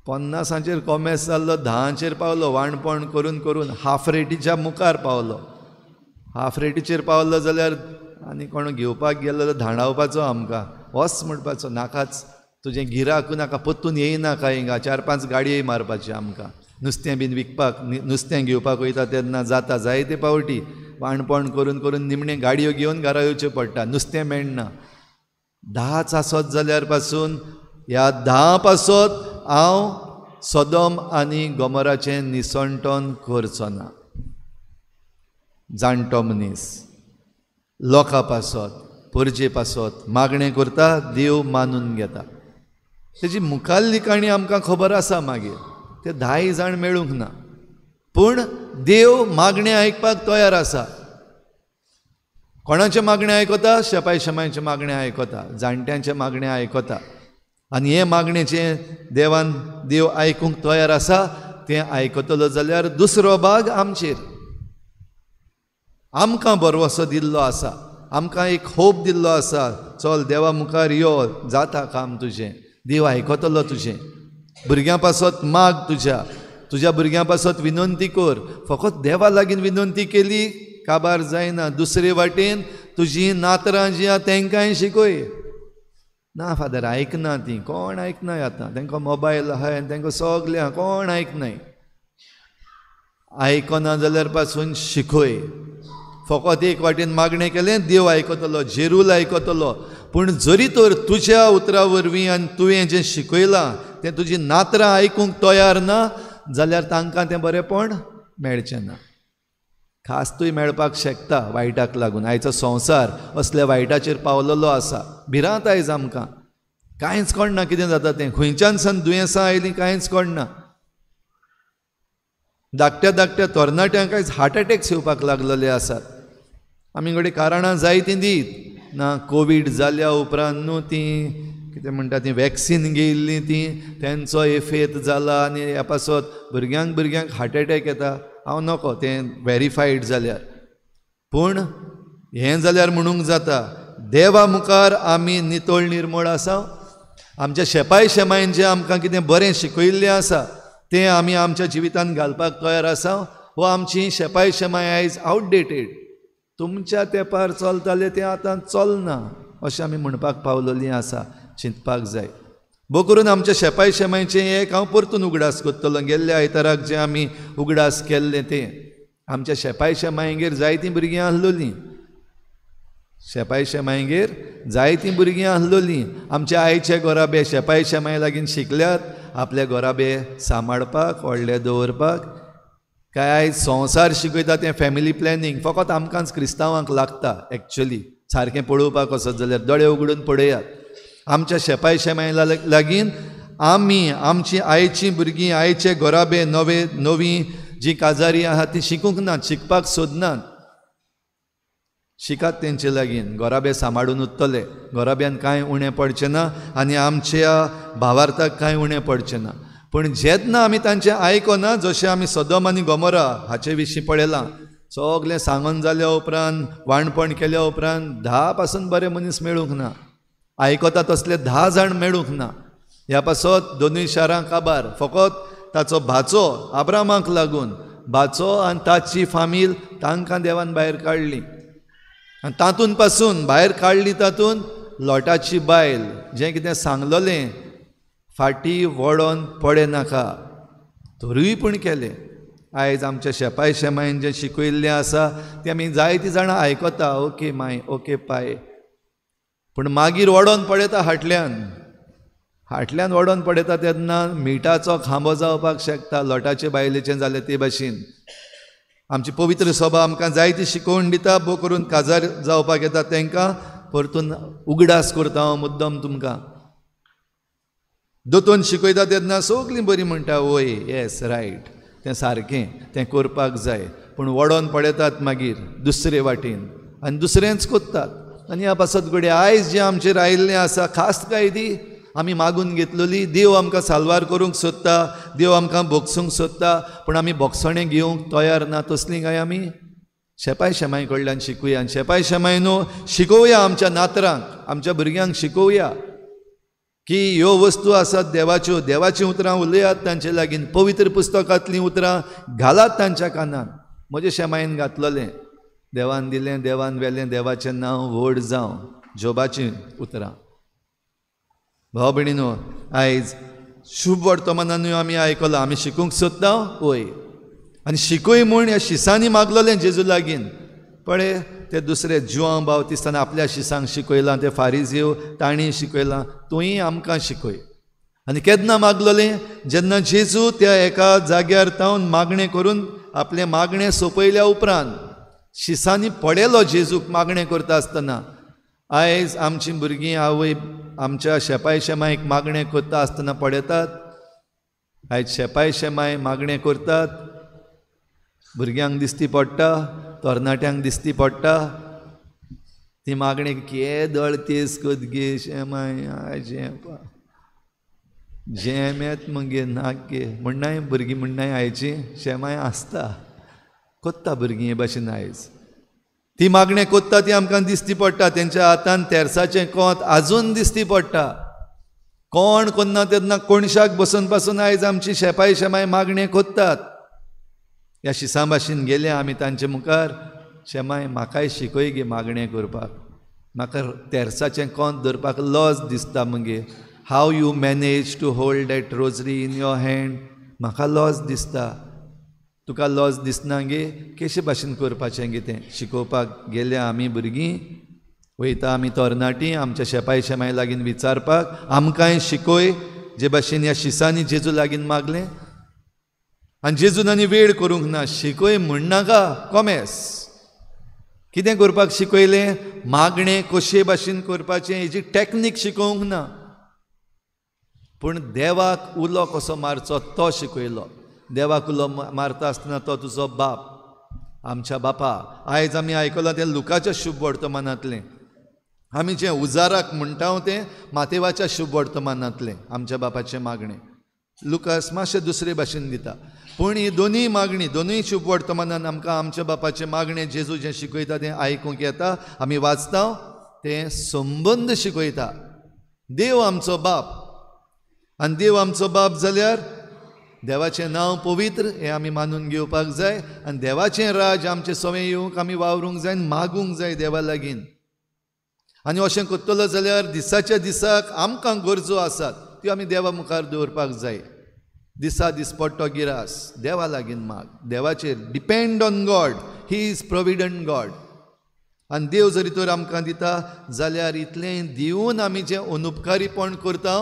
Speaker 1: 50ांचेर कोमेस जाल्लो 10ांचेर पावलो, वाणपण करून करून हाफ रेटीच्या मुखार पावलो. हाफ रेटीचेर पावलो जाल्यार आनी कोण घेवपाक गेलो जाल्यार धांडावपाचो आमकां, वच म्हणपाचो नाकाच. तुजें गिराकू नाका, परतून येयनाका हिंगा. 4-5 गाडयो मारपाच्यो आमकां. नुस्तें बीन विकपाक, नुस्तें घेवपाक वयता तेन्ना जाता जायते पावटी वाणपण करून करून निमणें गाडयो घेवन घरा येवचें पडटा, नुस्तें मेळना. 10 आसत जाल्यार पासून ह्या 10 पासत हांव सदम आनी गोमराचें निसणटन करचो ना. जाणटो मनीस लोकां पासत, परजे पासत मागणें करता, देव मानून घेता. तेजी मुखाल्ली काणी आमकां खबर आसा. मागीर ते 10 जाण मेळूंक ना, पूण देव मागणें आयकपाक तयार आसा. कोणाचें मागणें आयकता? शेपाय शेमायचें मागणें आयकता, जाणट्यांचें मागणें आयकता. आनी हें मागणें जें देवान देव आयकूंक तयार आसा तें आयकतलो जाल्यार दुसरो भाग आमचेर, आमकां भरवसो दिल्लो आसा, आमकां एक होप दिल्लो आसा. चल देवा मुखार यो, जाता काम तुजें, देव आयकतलो तुजें. भुरग्यां पासत माग, तुज्या तुज्या भुरग्यां पासत विनंती कर. फकत देवा लागीं विनंती केली काबार जायना, दुसरे वाटेन तुजी नातरां जीं आहा तेंकांय शिकय. ना फादर आयकना ती, कोण आयकनाय आतां, तेंकां मोबायल आहा आनी तेंकां सगळें आहा, कोण आयकनाय. आयकना जाल्यार पासून शिकय. फकत एक वाटेन मागणें केलें, देव आयकतलो, जेरूल आयकतलो. पूण जरी तर तुज्या उतरा वरवीं आनी तुवें जें शिकयलां तें तुजी नातरां आयकूंक तयार ना जाल्यार तांकां तें बरेंपण मेळचें ना. खास्तूय मेळपाक शकता वायटाक लागून. आयचो संवसार असल्या वायटाचेर पावलेलो आसा. भिरांत आयज आमकां, कांयच कळना कितें जाता तें, खंयच्यान सान दुयेंसां आयलीं कांयच कळना. धाकट्या धाकट्या तरणाट्यांक आयज हार्ट अटॅक्स येवपाक लागलेले आसात. आमी घडये कारणां जायतीं दीत ना, कोवीड जाल्या उपरांत न्हू तीं कितें म्हणटा तीं वॅक्सीन घेयिल्लीं तीं तेंचो एफेत जाला आनी ह्या पासत भुरग्यांक भुरग्यांक हार्ट अटॅक येता. हांव नको तें वेरीफायड जाल्यार, पूण हें जाल्यार म्हणूंक जाता देवा मुखार आमी नितळ निर्मळ आसा. आमच्या शेपाय शेमायन जें आमकां कितें बरें शिकयिल्लें आसा तें आमी आमच्या जिवितांत घालपाक तयार आसा. हो आमची शेपाय शेमाय आयज आवटडेटेड, तुमच्या तेंपार चलतालें तें आतां चलना अशें आमी म्हणपाक पावलेलीं आसा. चिंतपाक जाय. भो करून आमच्या शेपाय शेमायचें एक हांव परतून उगडास करतलो. गेल्ल्या आयताराक जें आमी उगडास केल्लें तें आमच्या शेपाय शेमायगेर जायतीं भुरगीं आसलोलीं, शेपाय शेमायगेर जायतीं भुरगीं आसलोलीं. आमच्या आयचे गोराबे शेपाय शेमाय लागीं शिकल्यात आपले गोराबे सांबाळपाक, व्हडले दवरपाक. काय आयज संवसार शिकयता तें फॅमिली प्लॅनिंग फकत आमकांच क्रिस्तांवांक लागता. एक्चुली सारकें पळोवपाक वचत जाल्यार दोळे उगडून पळयात. आमच्या शेपाय शेमाय लागीं आमी आमची आयचीं भुरगीं, आयचे गोराबे, नवे नवीं जीं काजारी आहा तीं शिकूंक नात, शिकपाक सोदनात. शिकात तेंचे लागीं, गोराबे सांबाळून उरतले, गोराब्यान कांय उणें पडचें ना आनी आमच्या भावार्थाक कांय उणें पडचें ना. पूण जेन्ना आमी तांचें आयकना, जशें आमी सदम आनी गोमोरा हाचे विशीं पळयलां, सगळें सांगून जाल्या उपरांत, वाणपण केल्या उपरांत 10 पासून बरे मनीस मेळूंक ना, आयकता तसले 10 जाण मेळूंक ना. ह्या पासत दोनूय शारां काबार. फकत ताचो भाचो आब्रामाक लागून, भाचो आनी ताची फामील तांकां देवान भायर काडली. आनी तातूंत पासून भायर काडली तातूंत लोटाची बायल जें कितें सांगलोलें फाटी वळोन पडे नाका तरूय पूण केलें. आयज आमच्या शेपाय शेमायन जें शिकयिल्लें आसा तें आमी जायतीं जाणां आयकता, ओके my, okay पाय, पूण मागीर वडोन पळयता हाटल्यान, हाटल्यान वडोन पळयता तेन्ना मिठाचो खांबो जावपाक शकता. लोटाचे बायलेचें जालें ते भाशेन. आमची पवित्र सभा आमकां जायती शिकोवन दिता, भो करून काजार जावपाक येता तांकां परतून उगडास करता हांव मुद्दम तुमकां. दोतोन शिकयता तेन्ना सगळीं बरीं म्हणटा, वय येस रायट, तें सारकें, तें करपाक जाय. पूण वडोन पळयतात मागीर दुसरे वाटेन आनी दुसरेंच कोत्तात. आनी ह्या पासत घडये आयज जें आमचेर आयिल्लें आसा खास काय ती आमी मागून घेतलेली. देव आमकां साल्वार करूंक सोदता, देव आमकां भोगसूंक सोदता, पूण आमी भोगसणें घेवंक तयार ना. तसलीं काय आमी शेपाय शेमाय कडल्यान शिकूया आनी शेपाय शेमाय न्हू शिकोवया आमच्या नातरांक, आमच्या भुरग्यांक शिकोवया की ह्यो वस्तू आसात देवाच्यो, देवाचीं उतरां उलयात तांचे लागीं, पवित्र पुस्तकांतलीं उतरां घालात तांच्या कानान. म्हजे शेमायन घातलेलें, देवान दिलें, देवान व्हेलें, देवाचें नांव व्हड जावं, जोबाचीं उतरां. भाव भयणीनो, आयज शुभ वर्तमानानूय आमी आयकलां, आमी शिकूंक सोदता वय आनी शिकूय म्हूण ह्या शिसांनी मागलोलें जेजू लागीन. पळय ते दुसरे जुआंव बावतिस्तान आपल्या शिसांक शिकयलां, ते फारिजीव तांणी शिकयलां, तूंय आमकां शिकय. आनी केन्ना मागलोलें? जेन्ना जेजू त्या एका जाग्यार तावन मागणें करून आपलें मागणें सोंपयल्या उपरांत शिसांनी पळयलो जेजूक मागणें करता आसतना. आयज आमचीं भुरगीं आवय आमच्या शेपाय शेमायक मागणें करता आसतना पळयतात. आयज शेपाय शेमाय मागणें करतात, भुरग्यांक दिसती पडटा, तरणाट्यांक दिसती पडटा ती मागणें. केदळ तेज कोत गे शेमाय आजें जें येत मगे नाक गे म्हणनाय भुरगीं म्हणनाय आयची शेमाय आसता कोत्ता भुरगीं हे भाशेन. आयज ती मागणें कोत्ता ती आमकां दिसती पडटा. तेंच्या हातान तेरसाचें कोंत आजून दिसती पडटा. कोण कोन्ना तेन्ना कोणशाक बसून पासून आयज आमची शेपाय शेमाय मागणें कोत्तात. ह्या शिसां भाशेन गेले आमी तांचे मुखार, शेमाय म्हाकाय शिकय गे मागणें करपाक, म्हाका तेरसाचें कोंत धरपाक लज दिसता मगे. How you manage to hold that rosary in your hand, म्हाका लज दिसता. तुका लज दिसना गे? कशे भाशेन करपाचें गे तें शिकोवपाक गेल्या आमी भुरगीं, वयता आमी तरणाटीं आमच्या शेपाय शेमाय लागीं विचारपाक, आमकांय शिकय जे भाशेन ह्या शिसांनी जेजू लागीं मागलें. आनी जेजून आनी वेळ करूंक ना, शिकय म्हणनाका कोमेस. कितें करपाक शिकयलें? मागणें कशे भाशेन करपाचें हेजी टॅक्नीक शिकोवंक ना, पूण देवाक उलो कसो मारचो तो शिकयलो. देवाक उलो मारता आसतना तो तुजो बाप, आमच्या बापा. आयज आमी आयकलां तें लुकाच्या शुभ वर्तमानांतलें. आमी जें उजाराक म्हणटा तें मातेवाच्या शुभ वर्तमानांतलें आमच्या बापाचें मागणें. लुकास मातशें दुसरे भाशेन दिता, पूण ही दोनूय मागणी, दोनूय शुभ वर्तमानान आमकां आमच्या बापाचें मागणें जेजू जें शिकयता तें आयकूंक येता. आमी वाचता तें संबंद शिकयता. देव आमचो बाप, आनी देव आमचो बाप जाल्यार देवाचें नांव पवित्र हें आमी मानून घेवपाक जाय, आनी देवाचें राज आमचें सवें येवंक आमी वावरूंक जाय आनी मागूंक जाय देवा लागीं. आनी अशें करतलो जाल्यार दिसाच्या दिसाक आमकां गरजो आसात त्यो आमी देवा मुखार दवरपाक जाय. दिसा दिसपट्टो गिरास देवा लागीं माग, देवाचेर depend on God, he is provident God. आनी देव जरी तर आमकां दिता जाल्यार इतलें दिवन आमी जें अनुपकारीपण करता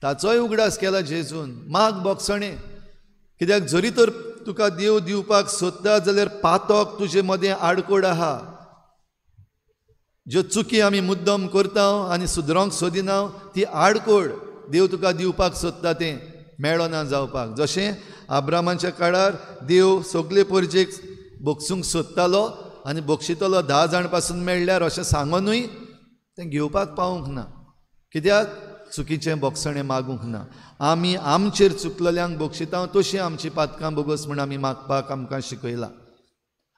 Speaker 1: ताचोय उगडास केला जेजून. माग बोगसणें, कित्याक जरी तर तुका देव दिवपाक सोदता जाल्यार पातक तुजे मदें आडकोड आहा. ज्यो चुकी आमी मुद्दम करता आनी सुदरोंक सोदिना ती आडकोड देव तुका दिवपाक सोदता तें मेळना जावपाक. जशें आब्रामाच्या काळार देव सगले परजेक बोगसूंक सोदतालो आनी बोगशितलो 10 जाण पासून मेळ्ळ्यार अशें सांगूनय तें घेवपाक पावूंक ना, कित्याक चुकीचें बोगसणें मागूंक ना. आमी आमचेर चुकलेल्यांक बोगशिता तशीं आमची पातकां बोगस म्हूण आमी मागपाक आमकां शिकयलां.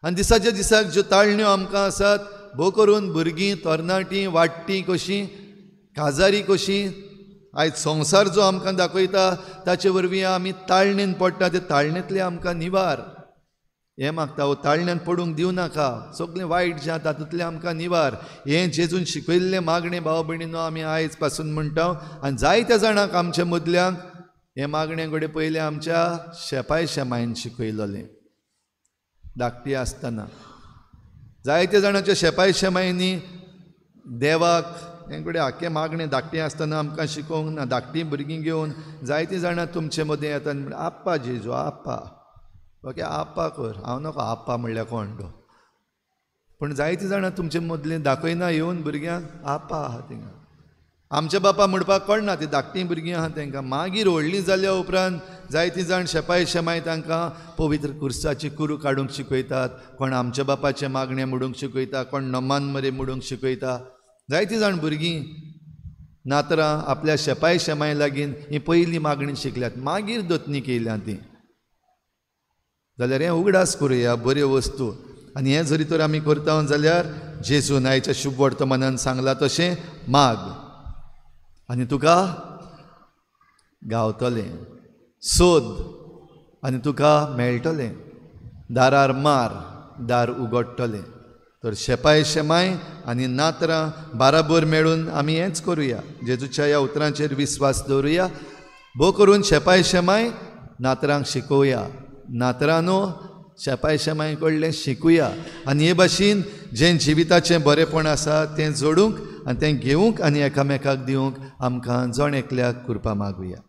Speaker 1: आनी दिसाच्या दिसाक ज्यो ताळण्यो आमकां आसात, भोव करून भुरगीं तरणाटीं वाडटीं कशीं, काजारी कशीं, आयज संवसार जो आमकां दाखयता ताचे वरवीं आमी ताळणेन पडटा. ते ताळणेंतलें आमकां निवार हें मागता, हो ताळण्यान पडूंक दिवं नाका, सगळें वायट जें आसा तातूंतलें आमकां निवार. हें जेजून शिकयल्लें मागणें भाव भयणीनो आमी आयज पासून म्हणटा. आनी जायत्या जाणांक आमच्या मदल्यांक हें मागणें घडये पयलें आमच्या शेपाय शेमायन शिकयलेलें धाकटी आसतना. जायत्या जाणांच्या शेपाय शेमायनी देवाक हें घडये आख्खें मागणें धाकटीं आसतना आमकां शिकोवंक ना. धाकटीं भुरगीं घेवन जायतीं जाणां तुमचे मदें येता आनी म्हणटा आप्पा जेजू आप्पा, ओके आप्पा कर, हांव नाका आप्पा म्हणल्यार कोण तो. पूण जायतीं जाणां तुमचे मदलें दाखयना येवन भुरग्यांक आप्पा आहा थिंगा. आमच्या बापा म्हणपाक कळना, ती धाकटीं भुरगीं आहा तांकां. मागीर व्हडलीं जाल्या उपरांत जायतीं जाण शेपाय शेमाय तांकां पवित्र कुर्साची कुरू काडूंक शिकयतात, कोण आमच्या बापाचें मागणें म्हणूंक शिकयता, कोण नमान मरे म्हणूंक शिकयता. जायतीं जाण भुरगीं नातरां आपल्या शेपाय शेमाय लागीं ही पयलीं मागणी शिकल्यात, मागीर दोतनी केल्या ती. जाल्यार हें उगडास करुया बऱ्यो वस्तू. आनी हें जरी तर आमी करता जाल्यार जेजून आयच्या शुभ वर्तमानान सांगलां तशें माग आनी तुका गावतलें, सोद आनी तुका मेळटलें, दारार मार दार उगडटलें. तर शेपाय शेमाय आनी नातरां बाराबर मेळून आमी हेंच करुया, जेजूच्या ह्या उतरांचेर विस्वास दवरुया. भोव करून शेपाय शेमाय नातरांक शिकोवया, नातरांनो शेपाय शेमाय कडलें शिकुया आनी हे भाशेन जें जिविताचें बरेंपण आसा तें जोडूंक आनी तें घेवंक आनी एकामेकाक दिवंक आमकां जण एकल्याक कृपा मागुया.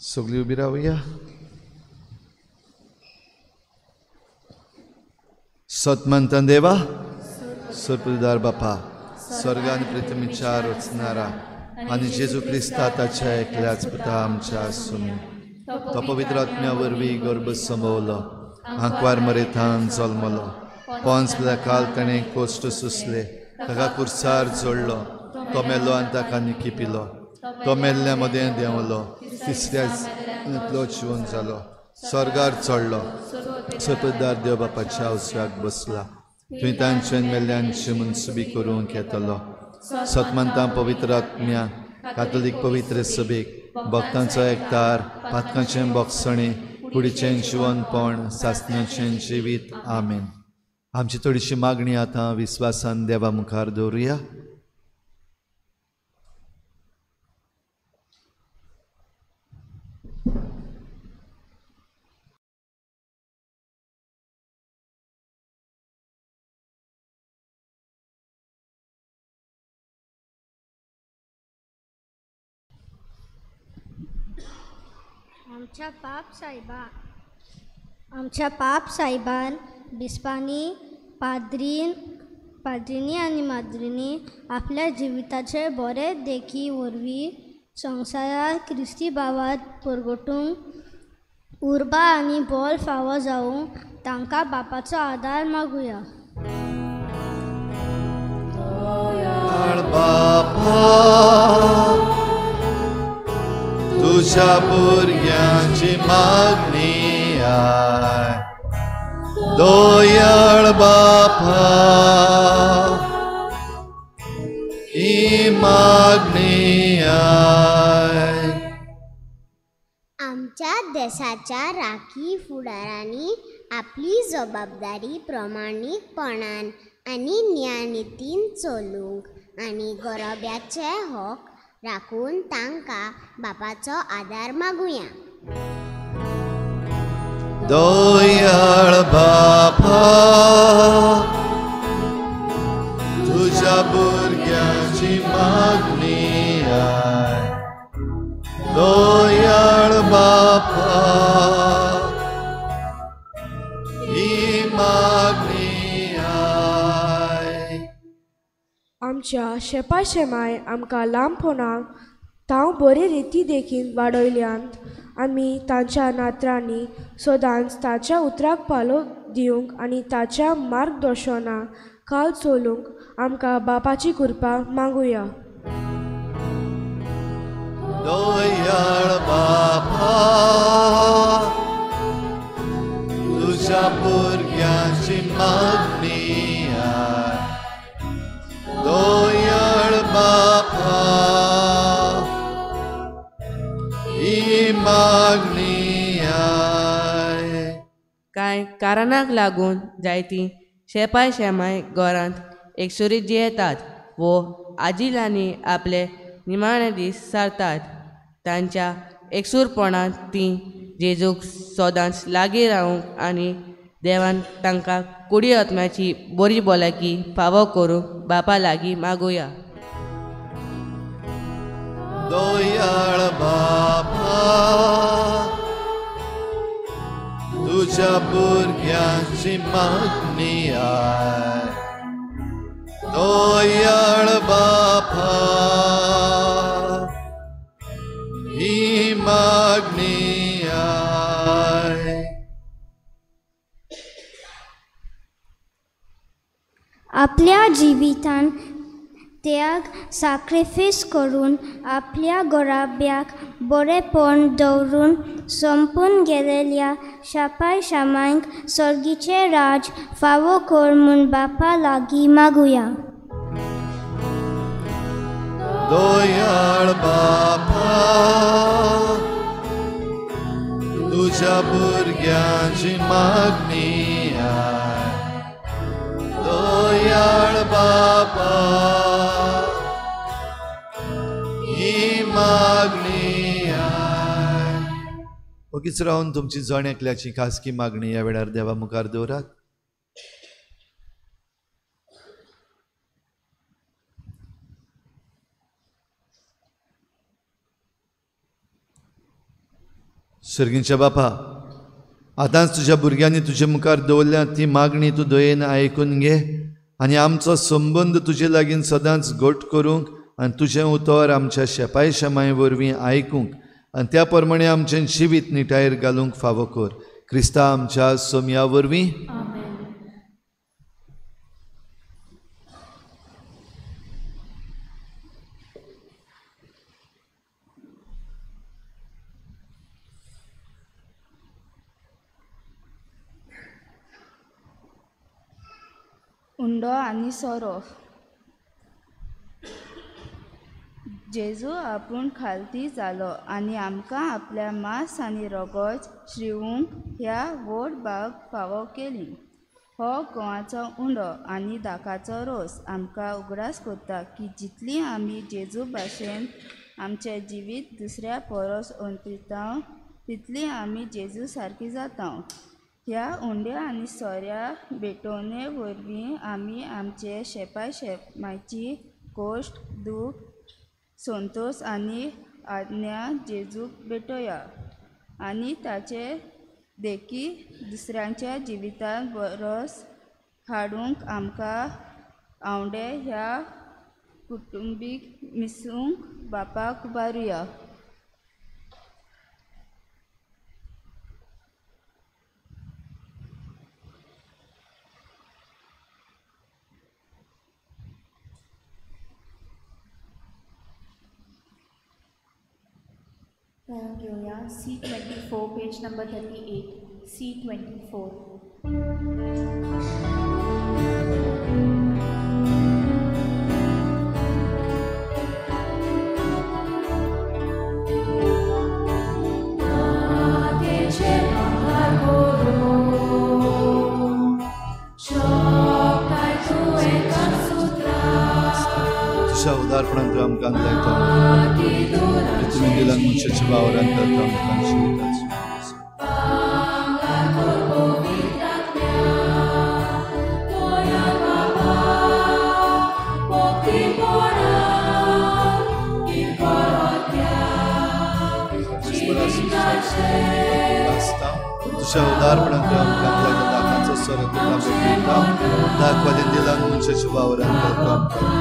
Speaker 1: सगळीं उबी रावया. सतमंतन देवा, सरपुदार बापा, स्वर्गान पृथ्वीच्या रचणारा आनी जेजू क्रिस्ता ताच्या एकल्याच पुता आमच्या सुमी, तो पवित्र आत्म्या वरवीं गर्भ समवलो, आंकवार मरेथान जल्मलो, पोंस काल ताणें कोश्ट सोंसले, ताका कुर्सार जोडलो, तो मेलो आनी ताका निकिपिलो, तो मेल्ल्या मदें देंवलो, तिसऱ्या जिवन जालो, स्वर्गार चडलो, सतदार देव बापाच्या उजव्याक बसला, थंय तांच्यान मेल्ल्यांची मनसुबी करूंक येतलो. सतमंता पवित्र आत्म्या, कातोलीक पवित्र सभेक, भक्तांचो एकतार, पातकांचें बोगसणें, कुडीचें जिवनपण, सासणाचें जिवीत. आमेन. आमची थोडीशी मागणी आतां विस्वासान देवा मुखार दवरुया.
Speaker 10: आमच्या पाप साहेबान बिस्पांनी, पाद्रींनी आनी माद्रींनी आपल्या जिविताचे बरे देखी वरवीं संवसारार क्रिस्ती भावात परगटूंक उर्बा आनी बळ फावो जावंक तांकां बापाचो आदार मागुया.
Speaker 1: तुझ्या भुरग्यांची मागणी I, दयाळ बापा, ही मागणी I.
Speaker 11: आमच्या देशाच्या राखी फुडारांनी आपली जबाबदारी प्रमाणीकपणान आनी न्यायनितीन चलूंक आनी गरोब्याचे हक राखून तांकां बापाचो आदार मागुया.
Speaker 1: दयाळ बापा, तुझ्या भुरग्यांची मागणी I, दयाळ बापा, ही मागणी I.
Speaker 12: आमच्या शेपा शेमाय आमकां ल्हानपणाक तांव बरे रिती देखीन वाडयल्यांत. आमी तांच्या नातरांनी सदांच ताच्या उतराक पालो दिवंक आनी ताच्या मार्गदर्शना खाल चलूंक आमकां बापाची कृपा मागुया.
Speaker 1: दयाळ बापा, तुझ्या भुरग्यांची मागणी I, दयाळ बापा, ही मागणी I.
Speaker 3: कांय कारणाक लागून जायतीं शेपाय शेमाय घरांत एकसुरी जियेतात वो आजिलांनी आपले निमाणे दीस सारतात. तांच्या एकसूरपणांत तीं जेजूक सदांच लागीं रावूंक आनी देवान तांकां कुडी आत्म्याची बरी भलायकी फावो करूंक बापा लागीं मागुया.
Speaker 1: दयाळ बापा, तुझ्या भुरग्यांची मागणी I, दयाळ बापा, ही मागणी I.
Speaker 10: आपल्या जिवितान त्याग साक्रिफीस करून आपल्या घराब्याक बरेपण दवरून सोंपून गेलेल्या शापाय शामांक सर्गीचें राज फावो कर म्हूण बापा लागीं मागुया.
Speaker 1: दयाळ बापा, तुज्या भुरग्यांची मागणी आय दयाळ बापा ही मागणी आय. ओगीच रावन तुमची जण एकल्याची खासगी मागणी ह्या वेळार देवा मुखार दवरात. सर्गींच्या बापा, आतांच तुज्या भुरग्यांनी तुजे मुखार दवरल्या ती मागणी तूं दयेन आयकून घे आनी आमचो संबंद तुजे लागीं सदांच घट करूंक आनी तुजें उतर आमच्या शेपाय शेमाय वरवीं आयकूंक आनी त्या प्रमाणे आमचें जिवीत निटायेर घालूंक फावो कर. क्रिस्ता आमच्या सोमया वरवीं.
Speaker 13: उंडो आनी सोरो. जेजू आपूण खालती जालो आनी आमकां आपल्या मांस आनी रोगोच श्रीवूंक ह्या व्हड बाग फावो केली. हो गोवाचो उंडो आनी दाकाचो रोस आमकां उगडास करता की जितली आमी जेजू भाशेन आमचें जिवीत दुसऱ्या परस अंतरिता तितली आमी जेजू सारकी जाता. ह्या उंड्या आनी सोऱ्या भेटवणे वरवीं आमी आमचे शेपाय शेमायची कोश्ट दूख संतोश आनी आज्ञा जेजूक भेटोया आनी ताचे देखी दुसऱ्यांच्या जिवितांत बरोस हाडूंक आमकां आवडे ह्या कुटुंबीक मिसूंक बापाक उबारुया.
Speaker 7: घेऊया C24 page number 38 C24.
Speaker 1: तुझ्या उदारपणान तूं आमकां लायता तुमी दिलान मनशाच्या वावरान करता आमकां शिकयता. तुझ्या उदारपणान तूं आमकां लायता दाखांचो सोरो तुका भेटयता दाखवाले दिलान मनशाच्या वावरान करता आमकां.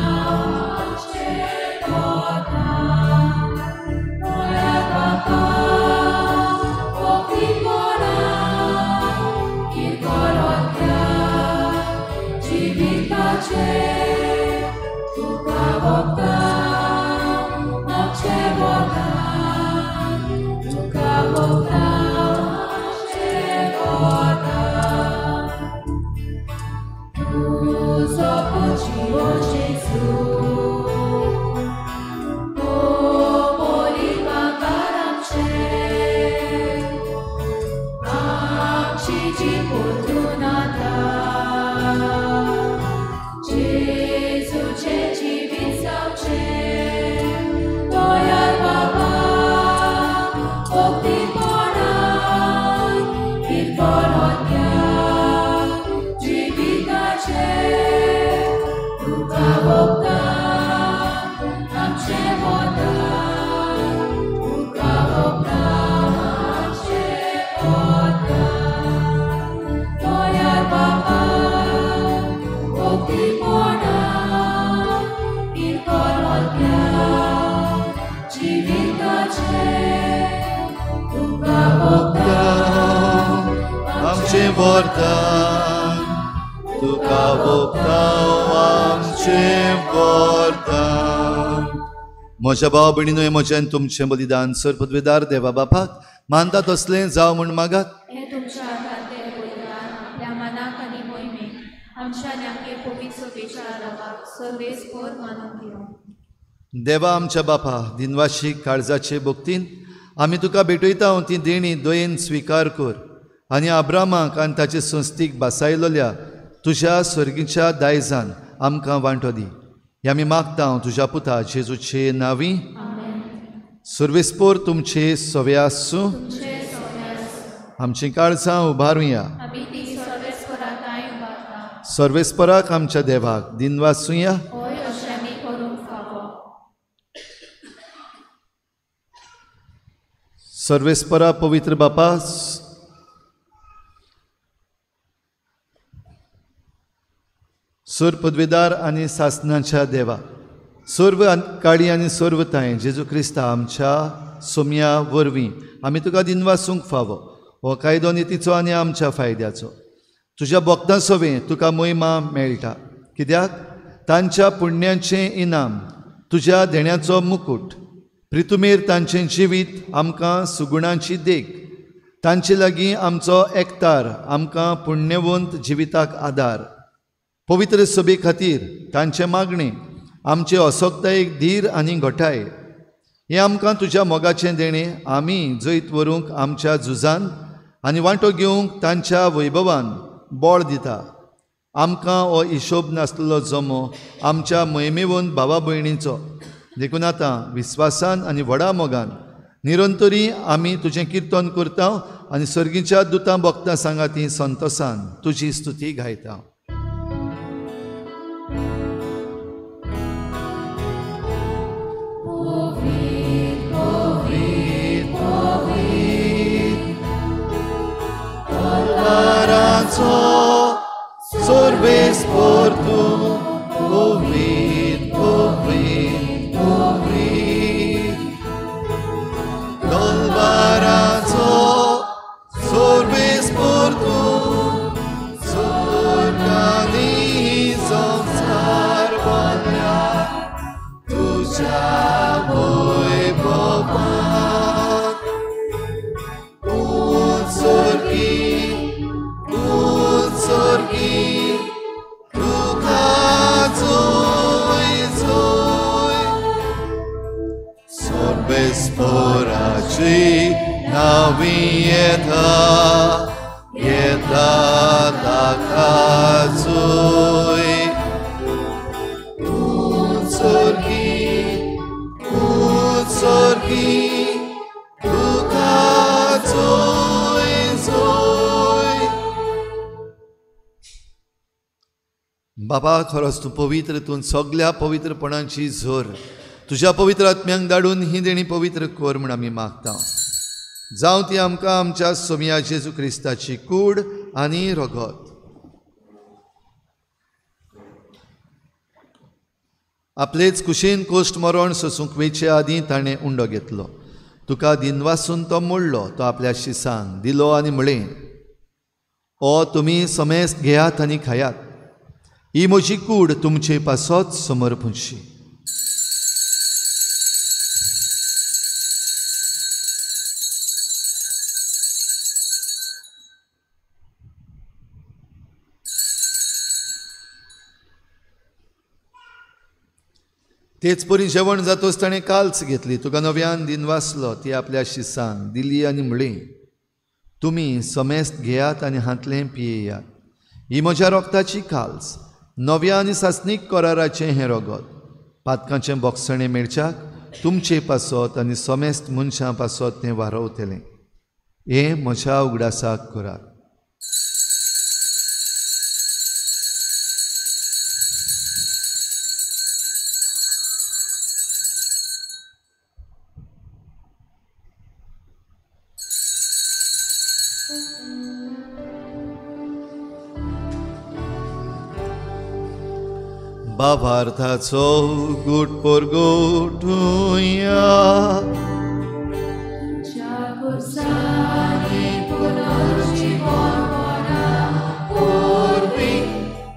Speaker 1: वरदान तुका वोगताव आमचें वरदान. म्हज्या भाव भयणीनो हें म्हजें आनी तुमचें बलिदान सर पदवेदार देवा बापाक मानता तसलें जावं म्हूण मागात.
Speaker 7: हें तुमच्या हातांतलें बलिदान आपल्या मनाक आनी मोहिमेक आमच्या नाके पवित्र सभेच्या रवाक सर्वेस्पर मानून घेवं.
Speaker 1: देवा आमच्या बापा दिनवाशी काळजाचे भक्तीन आमी तुका भेटयता ती देणी दयेन स्विकार कर आनी आब्रामाक आनी ताचे संस्थीक बासायलोल्या तुज्या सर्गीच्या दायजान आमकां वांटो दी. हे आमी मागता तुज्या पुता जेजूचे नांवी. सर्वेस्पोर तुमचे सवे आसूं. आमचीं काळजां उबारुया. सर्वेस्पराक आमच्या देवाक दिनवासुया. सर्वेस्परा पवित्र बापा, सुर पदवीदार आनी सासनाच्या देवा, सर्व काळी आनी सर्व तांय जेजू क्रिस्ता आमच्या सोम्या वरवीं आमी तुका दिनवासूंक फावो. हो कायदो नितीचो आनी आमच्या फायद्याचो. तुज्या भक्तां सवें तुका मोहिमा मेळटा, कित्याक तांच्या पुण्याचें इनाम तुज्या देण्याचो मुकूट. प्रितुमेर तांचें जिवीत आमकां सुगुणांची देख, तांचे लागीं आमचो एकतार आमकां पुण्यवंत जिविताक आदार. पवित्र सभे खातीर तांचें मागणें आमचे असक्तायेक धीर आनी घटाय. हें आमकां तुज्या मोगाचें देणें आमी जैत व्हरूंक आमच्या झुजान आनी वांटो घेवंक तांच्या वैभवान बळ दिता. आमकां हो हिशोब नासलेलो जमो आमच्या मोहिमेवंत भावा भयणीचो. देखून आतां विस्वासान आनी व्हडा मोगान निरंतरी आमी तुजें किर्तन करता आनी सर्गीच्या दुतां भक्तां सांगाती संतोसान तुजी स्तुती गायता. सर्वेस्पोर तूं पवित्र पवित्र पवित्र तलवाराचो सर्वेस्पोर तूं स्वर्गानी संवसार भरला तुज्या वैभवान. उत्सर्गी उत्सर्गी तुका जोय जोय सर्वेस्पोराची नावी येता येता ताका जोय. उत्सर्गी उत्सर्गी तुका जोय जोय. बाबा, खरोच तूं पवित्र, तूं सगल्या पवित्रपणाची झर. तुज्या पवित्र आत्म्यांक धाडून ही देणी पवित्र कर म्हूण आमी मागता. जावं ती आमकां आमच्या सोम्या जेजू क्रिस्ताची कूड आनी रगत. आपलेच कुशीन कोश्ट मरण सोसूंक वेचे आदीं ताणें उंडो घेतलो. तुका दिनवासून तो मोडलो, तो आपल्या शिसांक दिलो आनी म्हळें, ओ तुमी समेस्त घेयात आनी खायात, ही म्हजी कूड तुमचे पासत समर्पूची. तेच परी जेवण जातोच ताणें काल्च घेतली, तुका नव्यान दिनवासलो, ती आपल्या शिसांक दिली आनी म्हळी, तुमी समेस्त घेयात आनी हांतलें पियेयात, ही म्हज्या रोगताची काल्स, नव्या आनी सासणीक कराराचें हें रगत. पातकांचें बोगसणें मेळच्याक तुमचे पासत आनी समेस्त मनशां पासत तें वारवतलें. हें म्हज्या उगडासाक करात. भावार्थाचो गुट परगटुया. पुर्वी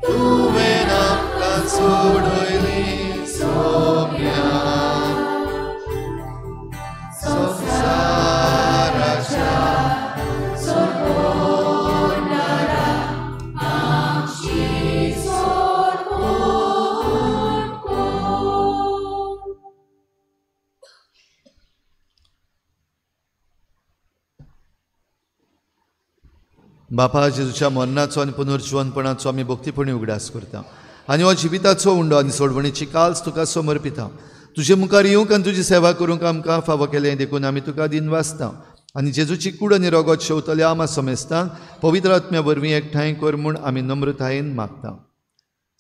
Speaker 1: तुवें आमकां सोडयली सोम्या संवसाराच्या बापा, जेजूच्या मरणाचो आनी पुनर्जिवनपणाचो आमी भक्तीपणी उगडास करता आनी हो जिविताचो उंडो आनी सोडवणीची काल्स तुका समर्पिता. तुजे मुखार येवंक आनी तुजी सेवा करूंक आमकां फावो केलें देखून आमी तुका दिनवासता आनी जेजूची कूड आनी रगत शेवतल्या आमा समेस्तांक पवित्र आत्म्या वरवीं एकठांय कर म्हूण आमी नम्रतायेन मागता.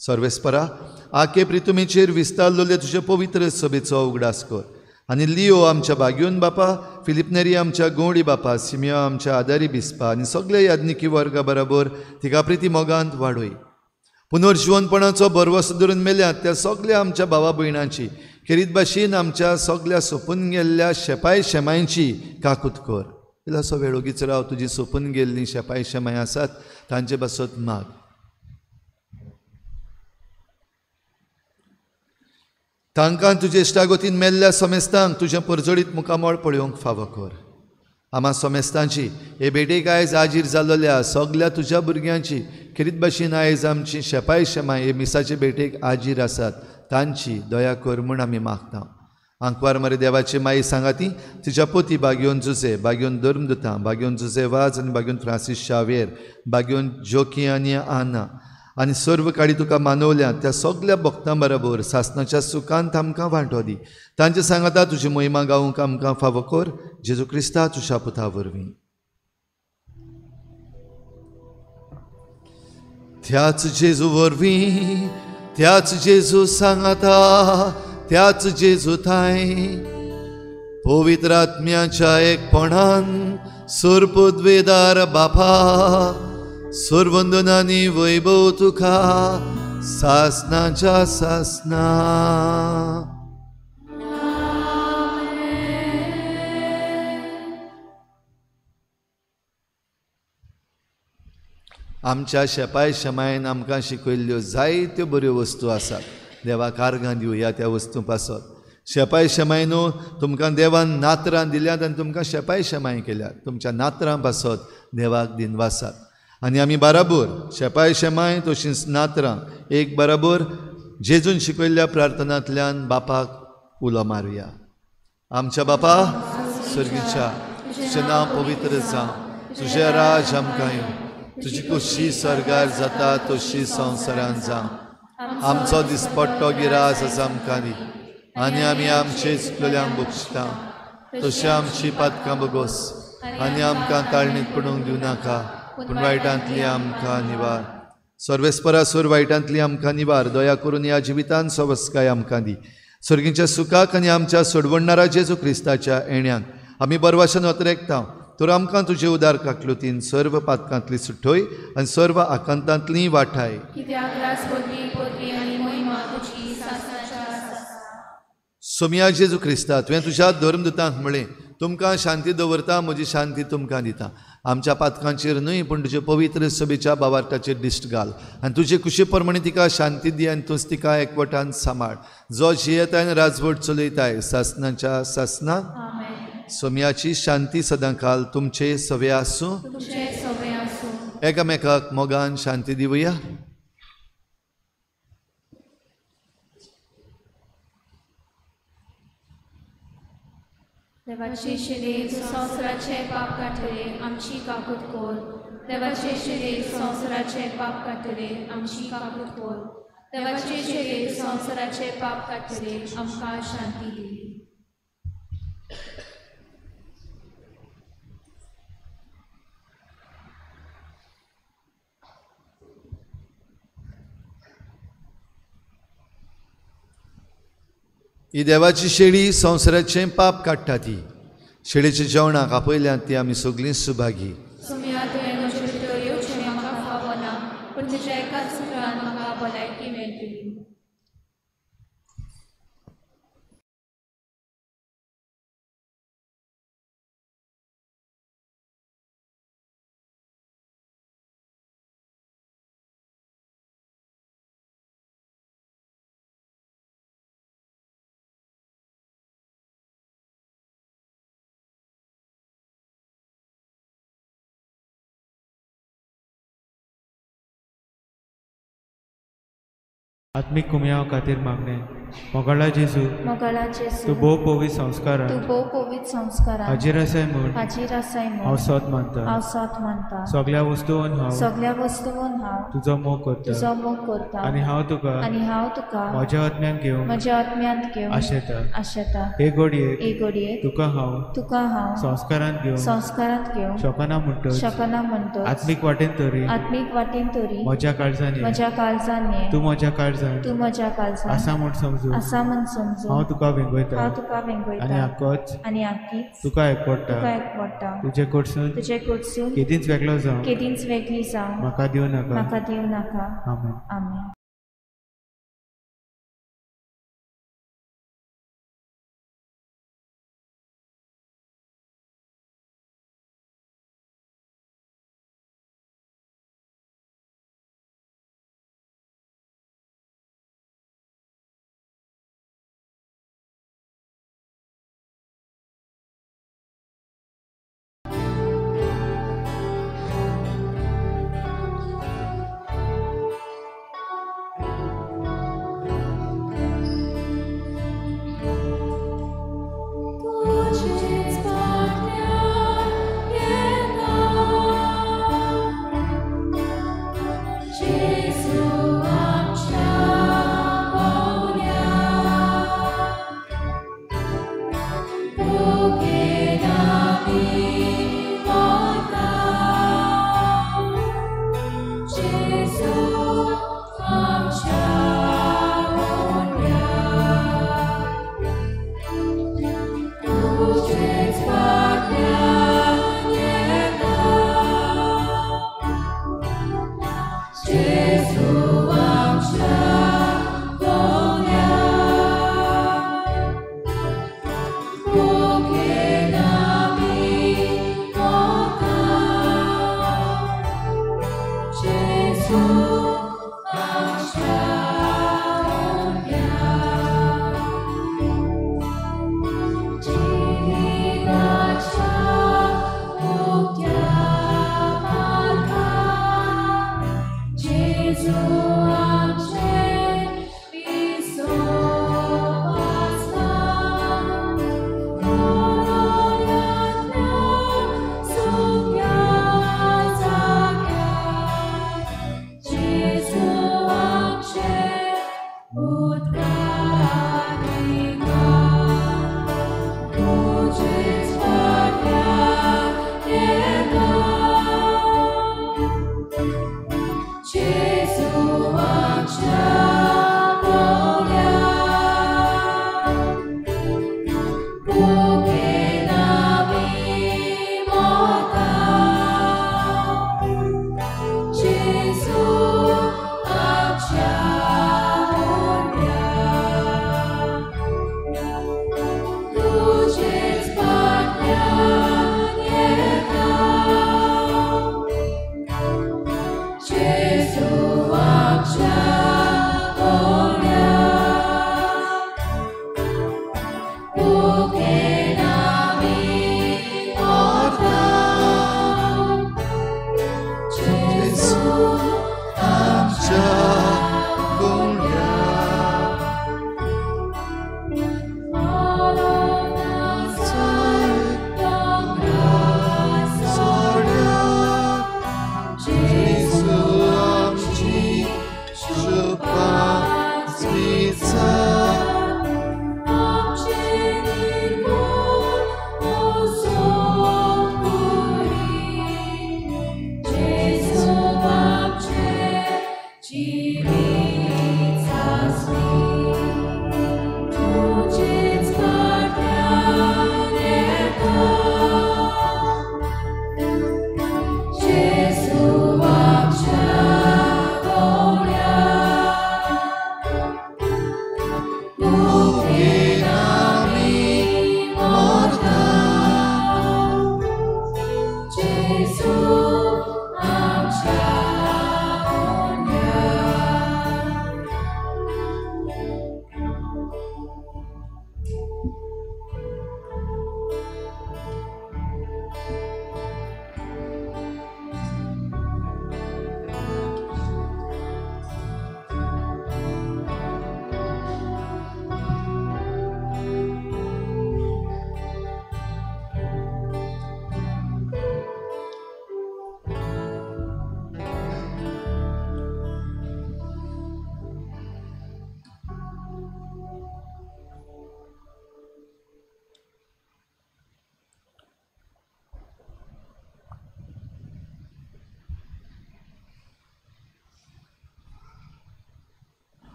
Speaker 1: सर्वेस्परा, आके प्रितुमेचेर विस्तारलेले तुजे पवित्र सभेचो उगडास कर आनी लियो आमच्या बाग्योन बापा, फिलिपनेरी आमच्या गोंडी बापा, सिमियो आमच्या आदारी बिस्पा आनी सगळे याज्ञिकी वर्गा बराबर तिका प्रिती मोगांत वाडय. पुनर्जिवनपणाचो भरवसो धरून मेल्यात त्या सगळ्या आमच्या भावा भयणांची खेरीत भाशेन आमच्या सगळ्या सोंपून गेल्ल्या शेपाय शेमांयची काकूत कर. इल्लोसो वेळ ओगीच राव, तुजी सोंपून गेल्लीं शेपाय शेमाय आसात तांचे पासत माग. तांकां तुजे इश्टागतीन मेल्ल्या समेस्तांक तुजें परजळीत मुखामळ पळोवंक फावो कर. आमा समेस्तांची हे भेटेक आयज आजीर जाल्ल्या सगल्या तुज्या भुरग्यांची खेरीत भाशेन आयज आमची शेपाय शेमाय हे मिसाचे भेटेक आजीर आसात तांची दया कर म्हूण आमी मागता. आंकवार मरे देवाची माई सांगाती तिच्या पोती बाग्योन जुजे, बाग्योन धर्मदुतां, बाग्योन जुजे वाज आनी बाग्योन फ्रांसीस शावेर, बाग्योन जोकी आनी आना आनी सर्व काडी तुका मानवल्या त्या सगल्या भक्तां बरोबर सासनाच्या सुखांत आमकां वांटो दी. तांचे सांगाता तुजी महिमा गावंक आमकां फावो कर, जेजू क्रिस्ता तुज्या पुता वरवीं. त्याच जेजू वरवीं, त्याच जेजू सांगाता, त्याच जेजू थांय पवित्र आत्म्याच्या एकपणान सर्पद्वेदार बापा सर्वंदनानी वैभव तुका सासनाच्या सासना. आमच्या शेपाय शेमायन आमकां शिकयल्ल्यो जायत्यो बऱ्यो वस्तू आसात. देवाक आर्गां दिवया त्या वस्तू पासत. शेपाय शेमाय न्हू तुमकां देवान नातरां दिल्यात आनी तुमकां शेपाय शेमाय केल्यात. तुमच्या नातरां पासत देवाक दिनवासात. आनी आमी बराबर शेपाय शेमाय तशींच नातरां एक बराबर जेजून शिकयल्ल्या प्रार्थनांतल्यान बापाक उलो मारुया. आमच्या बापा सर्गीच्या, तुजें नांव पवित्र जावं, तुजें राज आमकां येवं, तुजी खोशी सर्गार जाता तशी संवसारान जावं. आमचो दिसपट्टो गिरास आसा आमकां दी आनी आमी आमचे चुकलेल्यांक बक्षता तशें आमची पातकां बगोस आनी आमकां ताळणीत पडूंक दिवं नाका, पूण वायटांतली आमकां निवार. सर्वेस्परा सोर वायटांतली आमकां निवार. दया करून ह्या जिवितान सवस्काय आमकां दी. सर्गीच्या सुखाक आनी आमच्या सोडवणणारा जेजू क्रिस्ताच्या येण्याक आमी बरवाशन अतरेकता. तर आमकां तुजे उदार काकलुतीन सर्व पातकांतली सुटोय आनी सर्व आकांतांतली वाठाय. सोमिया जेजू क्रिस्ता, तुवें तुज्या धर्मदुतांक म्हळें, तुमकां शांती दवरता, म्हजी शांती तुमकां दिता. आमच्या पातकांचेर न्हय पूण तुजे पवित्र सभेच्या बावार्थाचेर दिश्ट घाल आनी तुजे कुशी प्रमाणे तिका शांती दी आनी तूंच तिका एकवटान सांबाळ, जो जियेताय आनी राजवट चलयताय सासनाच्या सासना. सोम्याची शांती सदांकाल तुमचे सवे आसूं. एकामेकाक मोगान शांती दिवया.
Speaker 7: देवाचे शरीर संवसाराचे पाप काडटले आमची काकूत कर. देवाचे शरीर संवसाराचे पाप काडटले आमची काकूत कर. देवाचे शरीर संवसाराचे पाप काडटले आमकां शांती दी.
Speaker 1: ही देवाची शेळी संवसाराचें पाप काडटा. ती शेळीच्या जेवणाक आपयल्यात ती आमी सगळीं सुभागी.
Speaker 14: आत्मीक कुमयाव खातीर मागणें. मोगाळा जेजू,
Speaker 7: मोगाळा जेजू,
Speaker 14: तूं भोव पवित्र संस्कारान,
Speaker 7: तूं भोव पवित्र संस्कारान
Speaker 14: हाजीर आसाय म्हूण,
Speaker 7: हाजीर आसाय म्हूण
Speaker 14: हांव सत मानता,
Speaker 7: हांव सत मानता.
Speaker 14: सगळ्या वस्तून हांव,
Speaker 7: सगळ्या वस्तून हांव
Speaker 14: तुजो मोग करता,
Speaker 7: तुजो मोग करता.
Speaker 14: आनी हांव तुका,
Speaker 7: आनी हांव तुका
Speaker 14: म्हज्या आत्म्यान घेवन,
Speaker 7: म्हज्या आत्म्यांत घेवन
Speaker 14: आशेता,
Speaker 7: आशेता.
Speaker 14: हे घडयेक,
Speaker 7: हे घडयेक
Speaker 14: तुका हांव,
Speaker 7: तुका हांव
Speaker 14: संस्कारांत घेवन,
Speaker 7: संस्कारांत घेवन
Speaker 14: शकना म्हणटच,
Speaker 7: शकना म्हणटच
Speaker 14: आत्मीक वाटेन तरी,
Speaker 7: आत्मीक वाटेन तरी
Speaker 14: म्हज्या काळजान,
Speaker 7: म्हज्या काळजान
Speaker 14: तूं म्हज्या काळजान,
Speaker 7: तूं म्हज्या काळजान
Speaker 14: आसा म्हूण समजून,
Speaker 7: आसा म्हूण समजून
Speaker 14: हांव तुका वेंगयता,
Speaker 7: हांव तुका वेंगयता.
Speaker 14: आनी आकच,
Speaker 7: आनी आकीच
Speaker 14: तुका एकवडटा,
Speaker 7: तुका एकवडटा.
Speaker 14: तुजे कडसून,
Speaker 7: तुजे कडसून
Speaker 14: केदींच वेगळो जावं,
Speaker 7: केदींच वेगळी जावं
Speaker 14: म्हाका दिवं नाका,
Speaker 7: म्हाका दिवं नाका.
Speaker 14: आमेन.
Speaker 7: आमेन.
Speaker 15: Amen.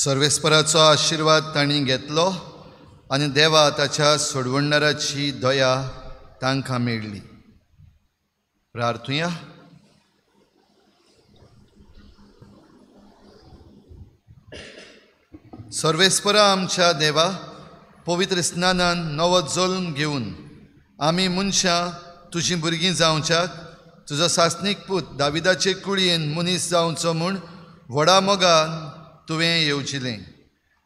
Speaker 1: सर्वेस्पराचो आशिर्वाद तांणी घेतलो आनी देवा ताच्या सोडवणदाराची दया तांकां मेळ्ळी. प्रार्थुया. सर्वेस्परा आमच्या देवा, पवित्र स्नानान नवो जल्म घेवन आमी मनशां तुजीं भुरगीं जावच्याक तुजो सासणीक पूत दाविदाचे कुळयेन मनीस जावचो म्हूण व्हडा मोगान तुवें येवजिलें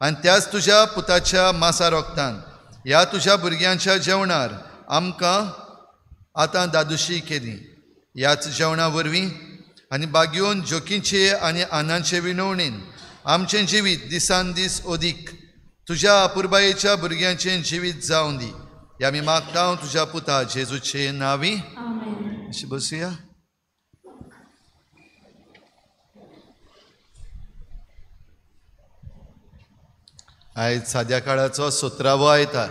Speaker 1: आनी त्याच तुज्या पुताच्या मासा रोगतान ह्या तुज्या भुरग्यांच्या जेवणार आमकां आतां दादुशी केली. ह्याच जेवणा वरवीं आनी बागयोवन जोकींचे आनी आनांचे विनवणेन आमचें जिवीत दिसान दीस अदीक तुज्या अपुरबायेच्या भुरग्यांचें जिवीत जावं दी. ह्या आमी मागता तुज्या पुता जेजूचे नांवी. अशें बसुया. आयज साद्या काळाचो 17वो आयतार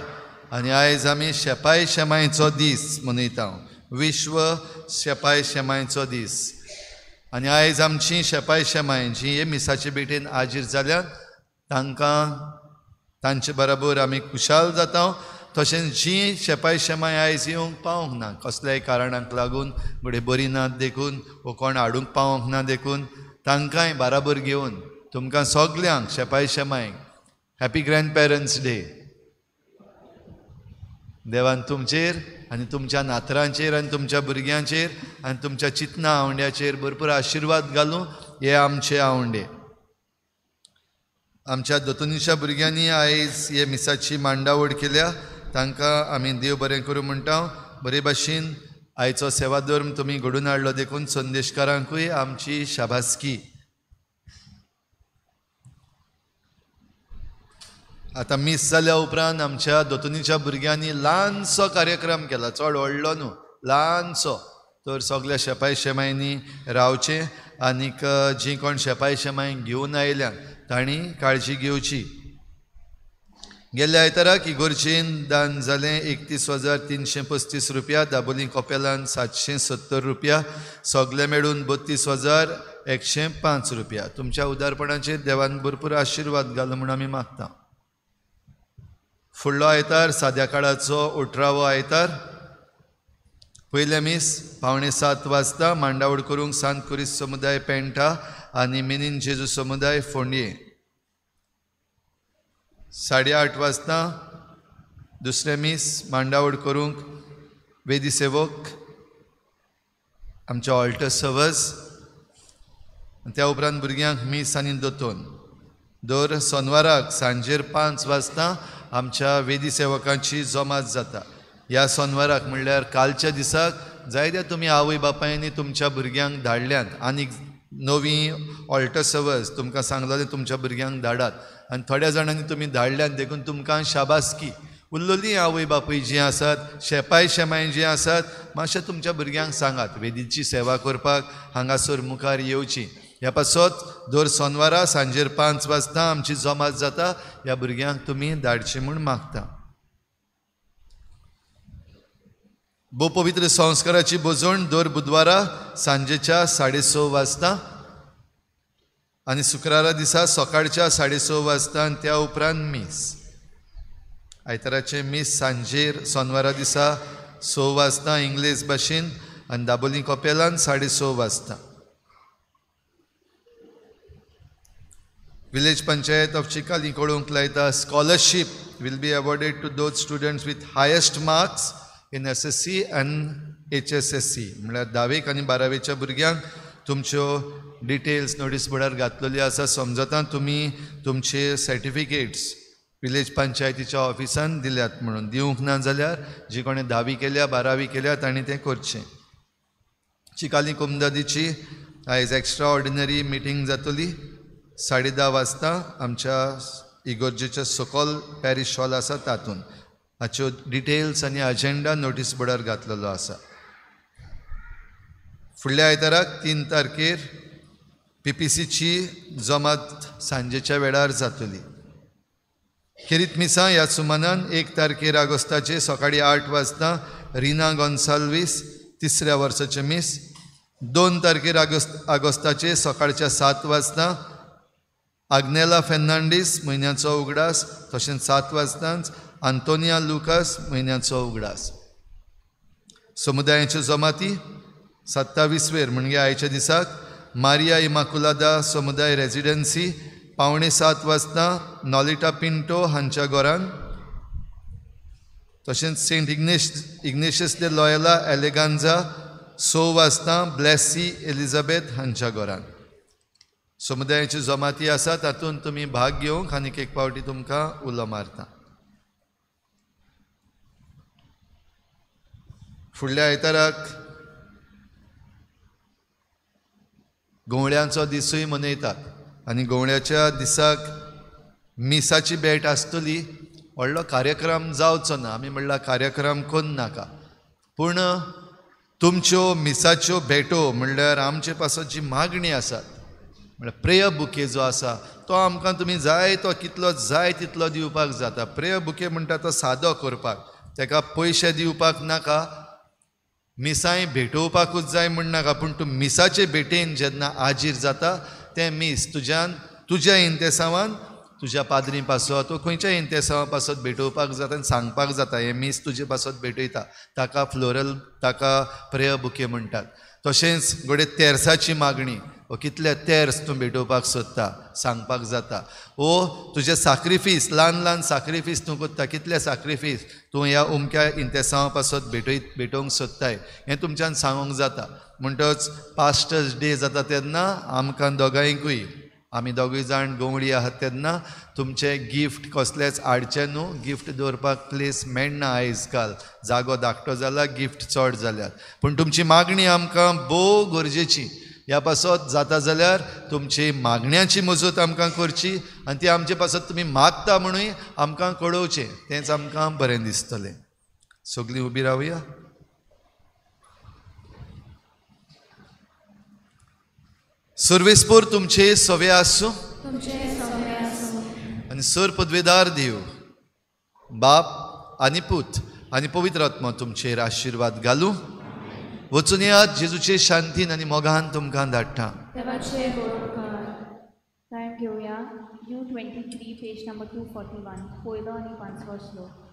Speaker 1: आनी आयज आमी शेपाय शेमायचो दीस मनयता, विश्व शेपाय शेमायचो दीस. आनी आयज आमची शेपाय शेमाय जी हे मिसाचे भेटेन हाजीर जाल्यात तांकां तांचे बराबर आमी खुशाल जाता. तशेंच जी शेपाय शेमाय आयज येवंक पावंक ना कसल्याय कारणाक लागून, घडये बरी नात देखून वो कोण हाडूंक पावंक ना देखून, तांकांय बराबर घेवन तुमकां सगल्यांक शेपाय शेमायक हॅपी ग्रँड पेरंट्स डे. देवान तुमचेर आनी तुमच्या नातरांचेर आनी तुमच्या भुरग्यांचेर आनी तुमच्या चिंतना आवंड्याचेर भरपूर आशिर्वाद घालूं. हे आमचे आवंडे. आमच्या दोतोनीच्या भुरग्यांनी आयज हे मिसाची मांडावळ केल्या, तांकां आमी देव बरें करूं म्हणटा. बरे भाशेन आयचो सेवाधर्म तुमी घडून हाडलो देखून संदेशकारांकूय आमची शाबासकी. आतां मीस जाल्या उपरांत आमच्या दोतोनीच्या भुरग्यांनी ल्हानसो कार्यक्रम केला, चड व्हडलो न्हू, ल्हानसो. तर सगल्या शेपाय शेमायनी रावचें आनीक जीं कोण शेपाय शेमाय घेवन आयल्यात तांणी काळजी घेवची. गेल्ल्या आयताराक इगोर्जेन दान जालें 31,335 रुपया, दाबोली कोपेलान 770 रुपया, सगळे मेळून 32,105 रुपया. तुमच्या उदारपणाचेर देवान भरपूर आशिर्वाद घालो म्हूण आमी मागता. फुडलो आयतार साद्या काळाचो 18वो आयतार, पयलें मीस 6:45 वाजता मांडावळ करूंक सांत कुरीस समुदाय पेंटा आनी मिनीन जेजू समुदाय फोंडये. 8:30 वाजता दुसरें मीस मांडावळ करूंक वेदी सेवक आमच्या ऑल्टर सवज, त्या उपरांत भुरग्यांक मीस आनी दोतोन. दर सोनवाराक सांजेर 5 वाजता आमच्या वेदी सेवकांची जमात जाता. ह्या सोनवाराक म्हणल्यार कालच्या दिसाक जायत्या तुमी आवय बापायनी तुमच्या भुरग्यांक धाडल्यात आनी नवी ऑल्टर सवज तुमकां सांगलें तुमच्या भुरग्यांक धाडात आनी थोड्या जाणांनी तुमी धाडल्यात देखून तुमकां शाबासकी. उरलेलीं आवय बापूय जीं आसात, शेपाय शेमाय जीं आसात, मातशें तुमच्या भुरग्यांक सांगात वेदीची सेवा करपाक हांगासर मुखार येवची. ह्या पासत दर सोनवारा सांजेर 5 वाजता आमची जमात जाता. ह्या भुरग्यांक तुमी धाडची म्हूण मागता. भोव पवित्र संस्काराची भोजण दर बुधवारा सांजेच्या 6:30 वाजता आनी शुक्रारा दिसा सकाळच्या 6:30 वाजता आनी त्या उपरांत मीस. आयताराचें मीस सांजेर सोनवारा दिसा 6 वाजता इंग्लीश भाशेन आनी दाबोली कोपेलान 6:30 वाजता. विलेज पंचायत ऑफ चिकाली कळोवंक लायता scholarship will be awarded to those students with highest marks in SSC and HSSC. म्हणल्यार 10वेक आनी 12वेच्या भुरग्यांक तुमच्यो डिटेल्स नोटीस बोर्डार घातलेल्यो आसा. समजता तुमी तुमचे सर्टिफिकेट्स विलेज पंचायतीच्या ऑफिसान दिल्यात म्हणून. दिवंक ना जाल्यार जी कोणें 10वी केल्या 12वी केल्या तांणी तें करचें. चिकाली कोमदादीची आयज एक्स्ट्रा ऑर्डिनरी मिटींग जातली 10:30 वाजता आमच्या इगोर्जेच्या सोकोल पॅरिश हॉल आसा तातूंत. हाच्यो डिटेल्स आनी अजेंडा नोटीस बोर्डार घातलेलो आसा. फुडल्या आयताराक 3 तारखेर PPCची जमात सांजेच्या वेळार जातली. खेरीत मिसां ह्या सुमानान 1 तारखेर ऑगस्टाचे सकाळी 8 वाजता रिना गोन्साल्वीस 3ऱ्या वर्साचें मीस, 2 तारखेर ऑगस्टाचे सकाळच्या 7 वाजता आग्नेला फेर्नांडीस म्हयन्याचो उगडास, तशेंच 7 वाजतांच आंतोनिया लुकास म्हयन्याचो उगडास। समुदायाच्यो जमाती 27 वेर म्हणजे आयच्या दिसाक मारिया इमाकुलादा समुदाय रेजिडन्सी 6:45 वाजता नॉलिटा पिंटो हांच्या घरान, तशेंच सेंट इग्नेशियस दे लॉयला एलेगांजा 6 वाजता ब्लॅसी एलिझाबेथ हांच्या घरान। समुदायाची जमाती आसा तातूंत तुमी भाग घेवंक आनीक एक पावटी तुमकां उलो मारता। फुडल्या आयताराक गवळ्यांचो दिसूय मनयतात आनी गवळ्याच्या दिसाक मिसाची भेट आसतली। व्हडलो कार्यक्रम जावचो ना, आमी म्हणल्यार कार्यक्रम करून नाका, पूण तुमच्यो मिसाच्यो भेटो म्हणल्यार आमचे पासत जी मागणी आसात म्हणल्यार प्रेयर बुके जो आसा तो आमकां तुमी जाय तो कितलो जाय तितलो दिवपाक जाता। प्रेयर बुके म्हणटा तो सादो करपाक, ताका पयशे दिवपाक नाका, मिसांय भेटोवपाकूच जाय म्हण नाका, पूण तूं मिसाचे भेटेन जेन्ना आजीर जाता तें मीस तुज्यान तुज्या इंतेसांवान तुज्या पाद्री पासत वा खंयच्या इंतेसांवा पासत भेटोवपाक जाता आनी सांगपाक जाता हें मीस तुजे पासत भेटयता, ताका फ्लोरल ताका प्रेयर बुके म्हणटात। तशेंच घडये तेर्साची मागणी वो कितले तेर्स तूं भेटोवपाक सोदता सांगपाक जाता, वो तुजे साक्रिफीस ल्हान ल्हान साक्रिफीस तूं करता कितले साक्रिफीस तूं ह्या उमक्या इंतेसांवा पासत भेटोवंक सोदताय हें तुमच्यान सांगूंक जाता। म्हणटच पास्टर्स डे जाता तेन्ना आमकां दोगांयकूय आमी दोगूय जाण गवळी आहात तेन्ना तुमचें गिफ्ट कसलेंच हाडचें न्हू, गिफ्ट दवरपाक प्लेस मेळना आयज काल, जागो धाकटो जाला, गिफ्ट चड जाल्यात, पूण तुमची मागणी आमकां भोव गरजेची। ह्या पासत जाता जाल्यार तुमची मागण्याची मजत आमकां करची आनी ती आमचे पासत तुमी मागता म्हणूय आमकां कळोवचें, तेंच आमकां बरें दिसतलें। सगळीं उबी रावया। सर्वेस्पोर तुमचे सवे आसूं आनी सर पदवेदार देव बाप आनी पूत आनी पवित्र आत्मा तुमचेर आशिर्वाद घालूं। वचून येयात जेजूचे शांतीन आनी मोगान तुमकां धाडटा।
Speaker 7: टायम घेवया U 23 page number 241 पयलो आनी पांचवो श्लोक।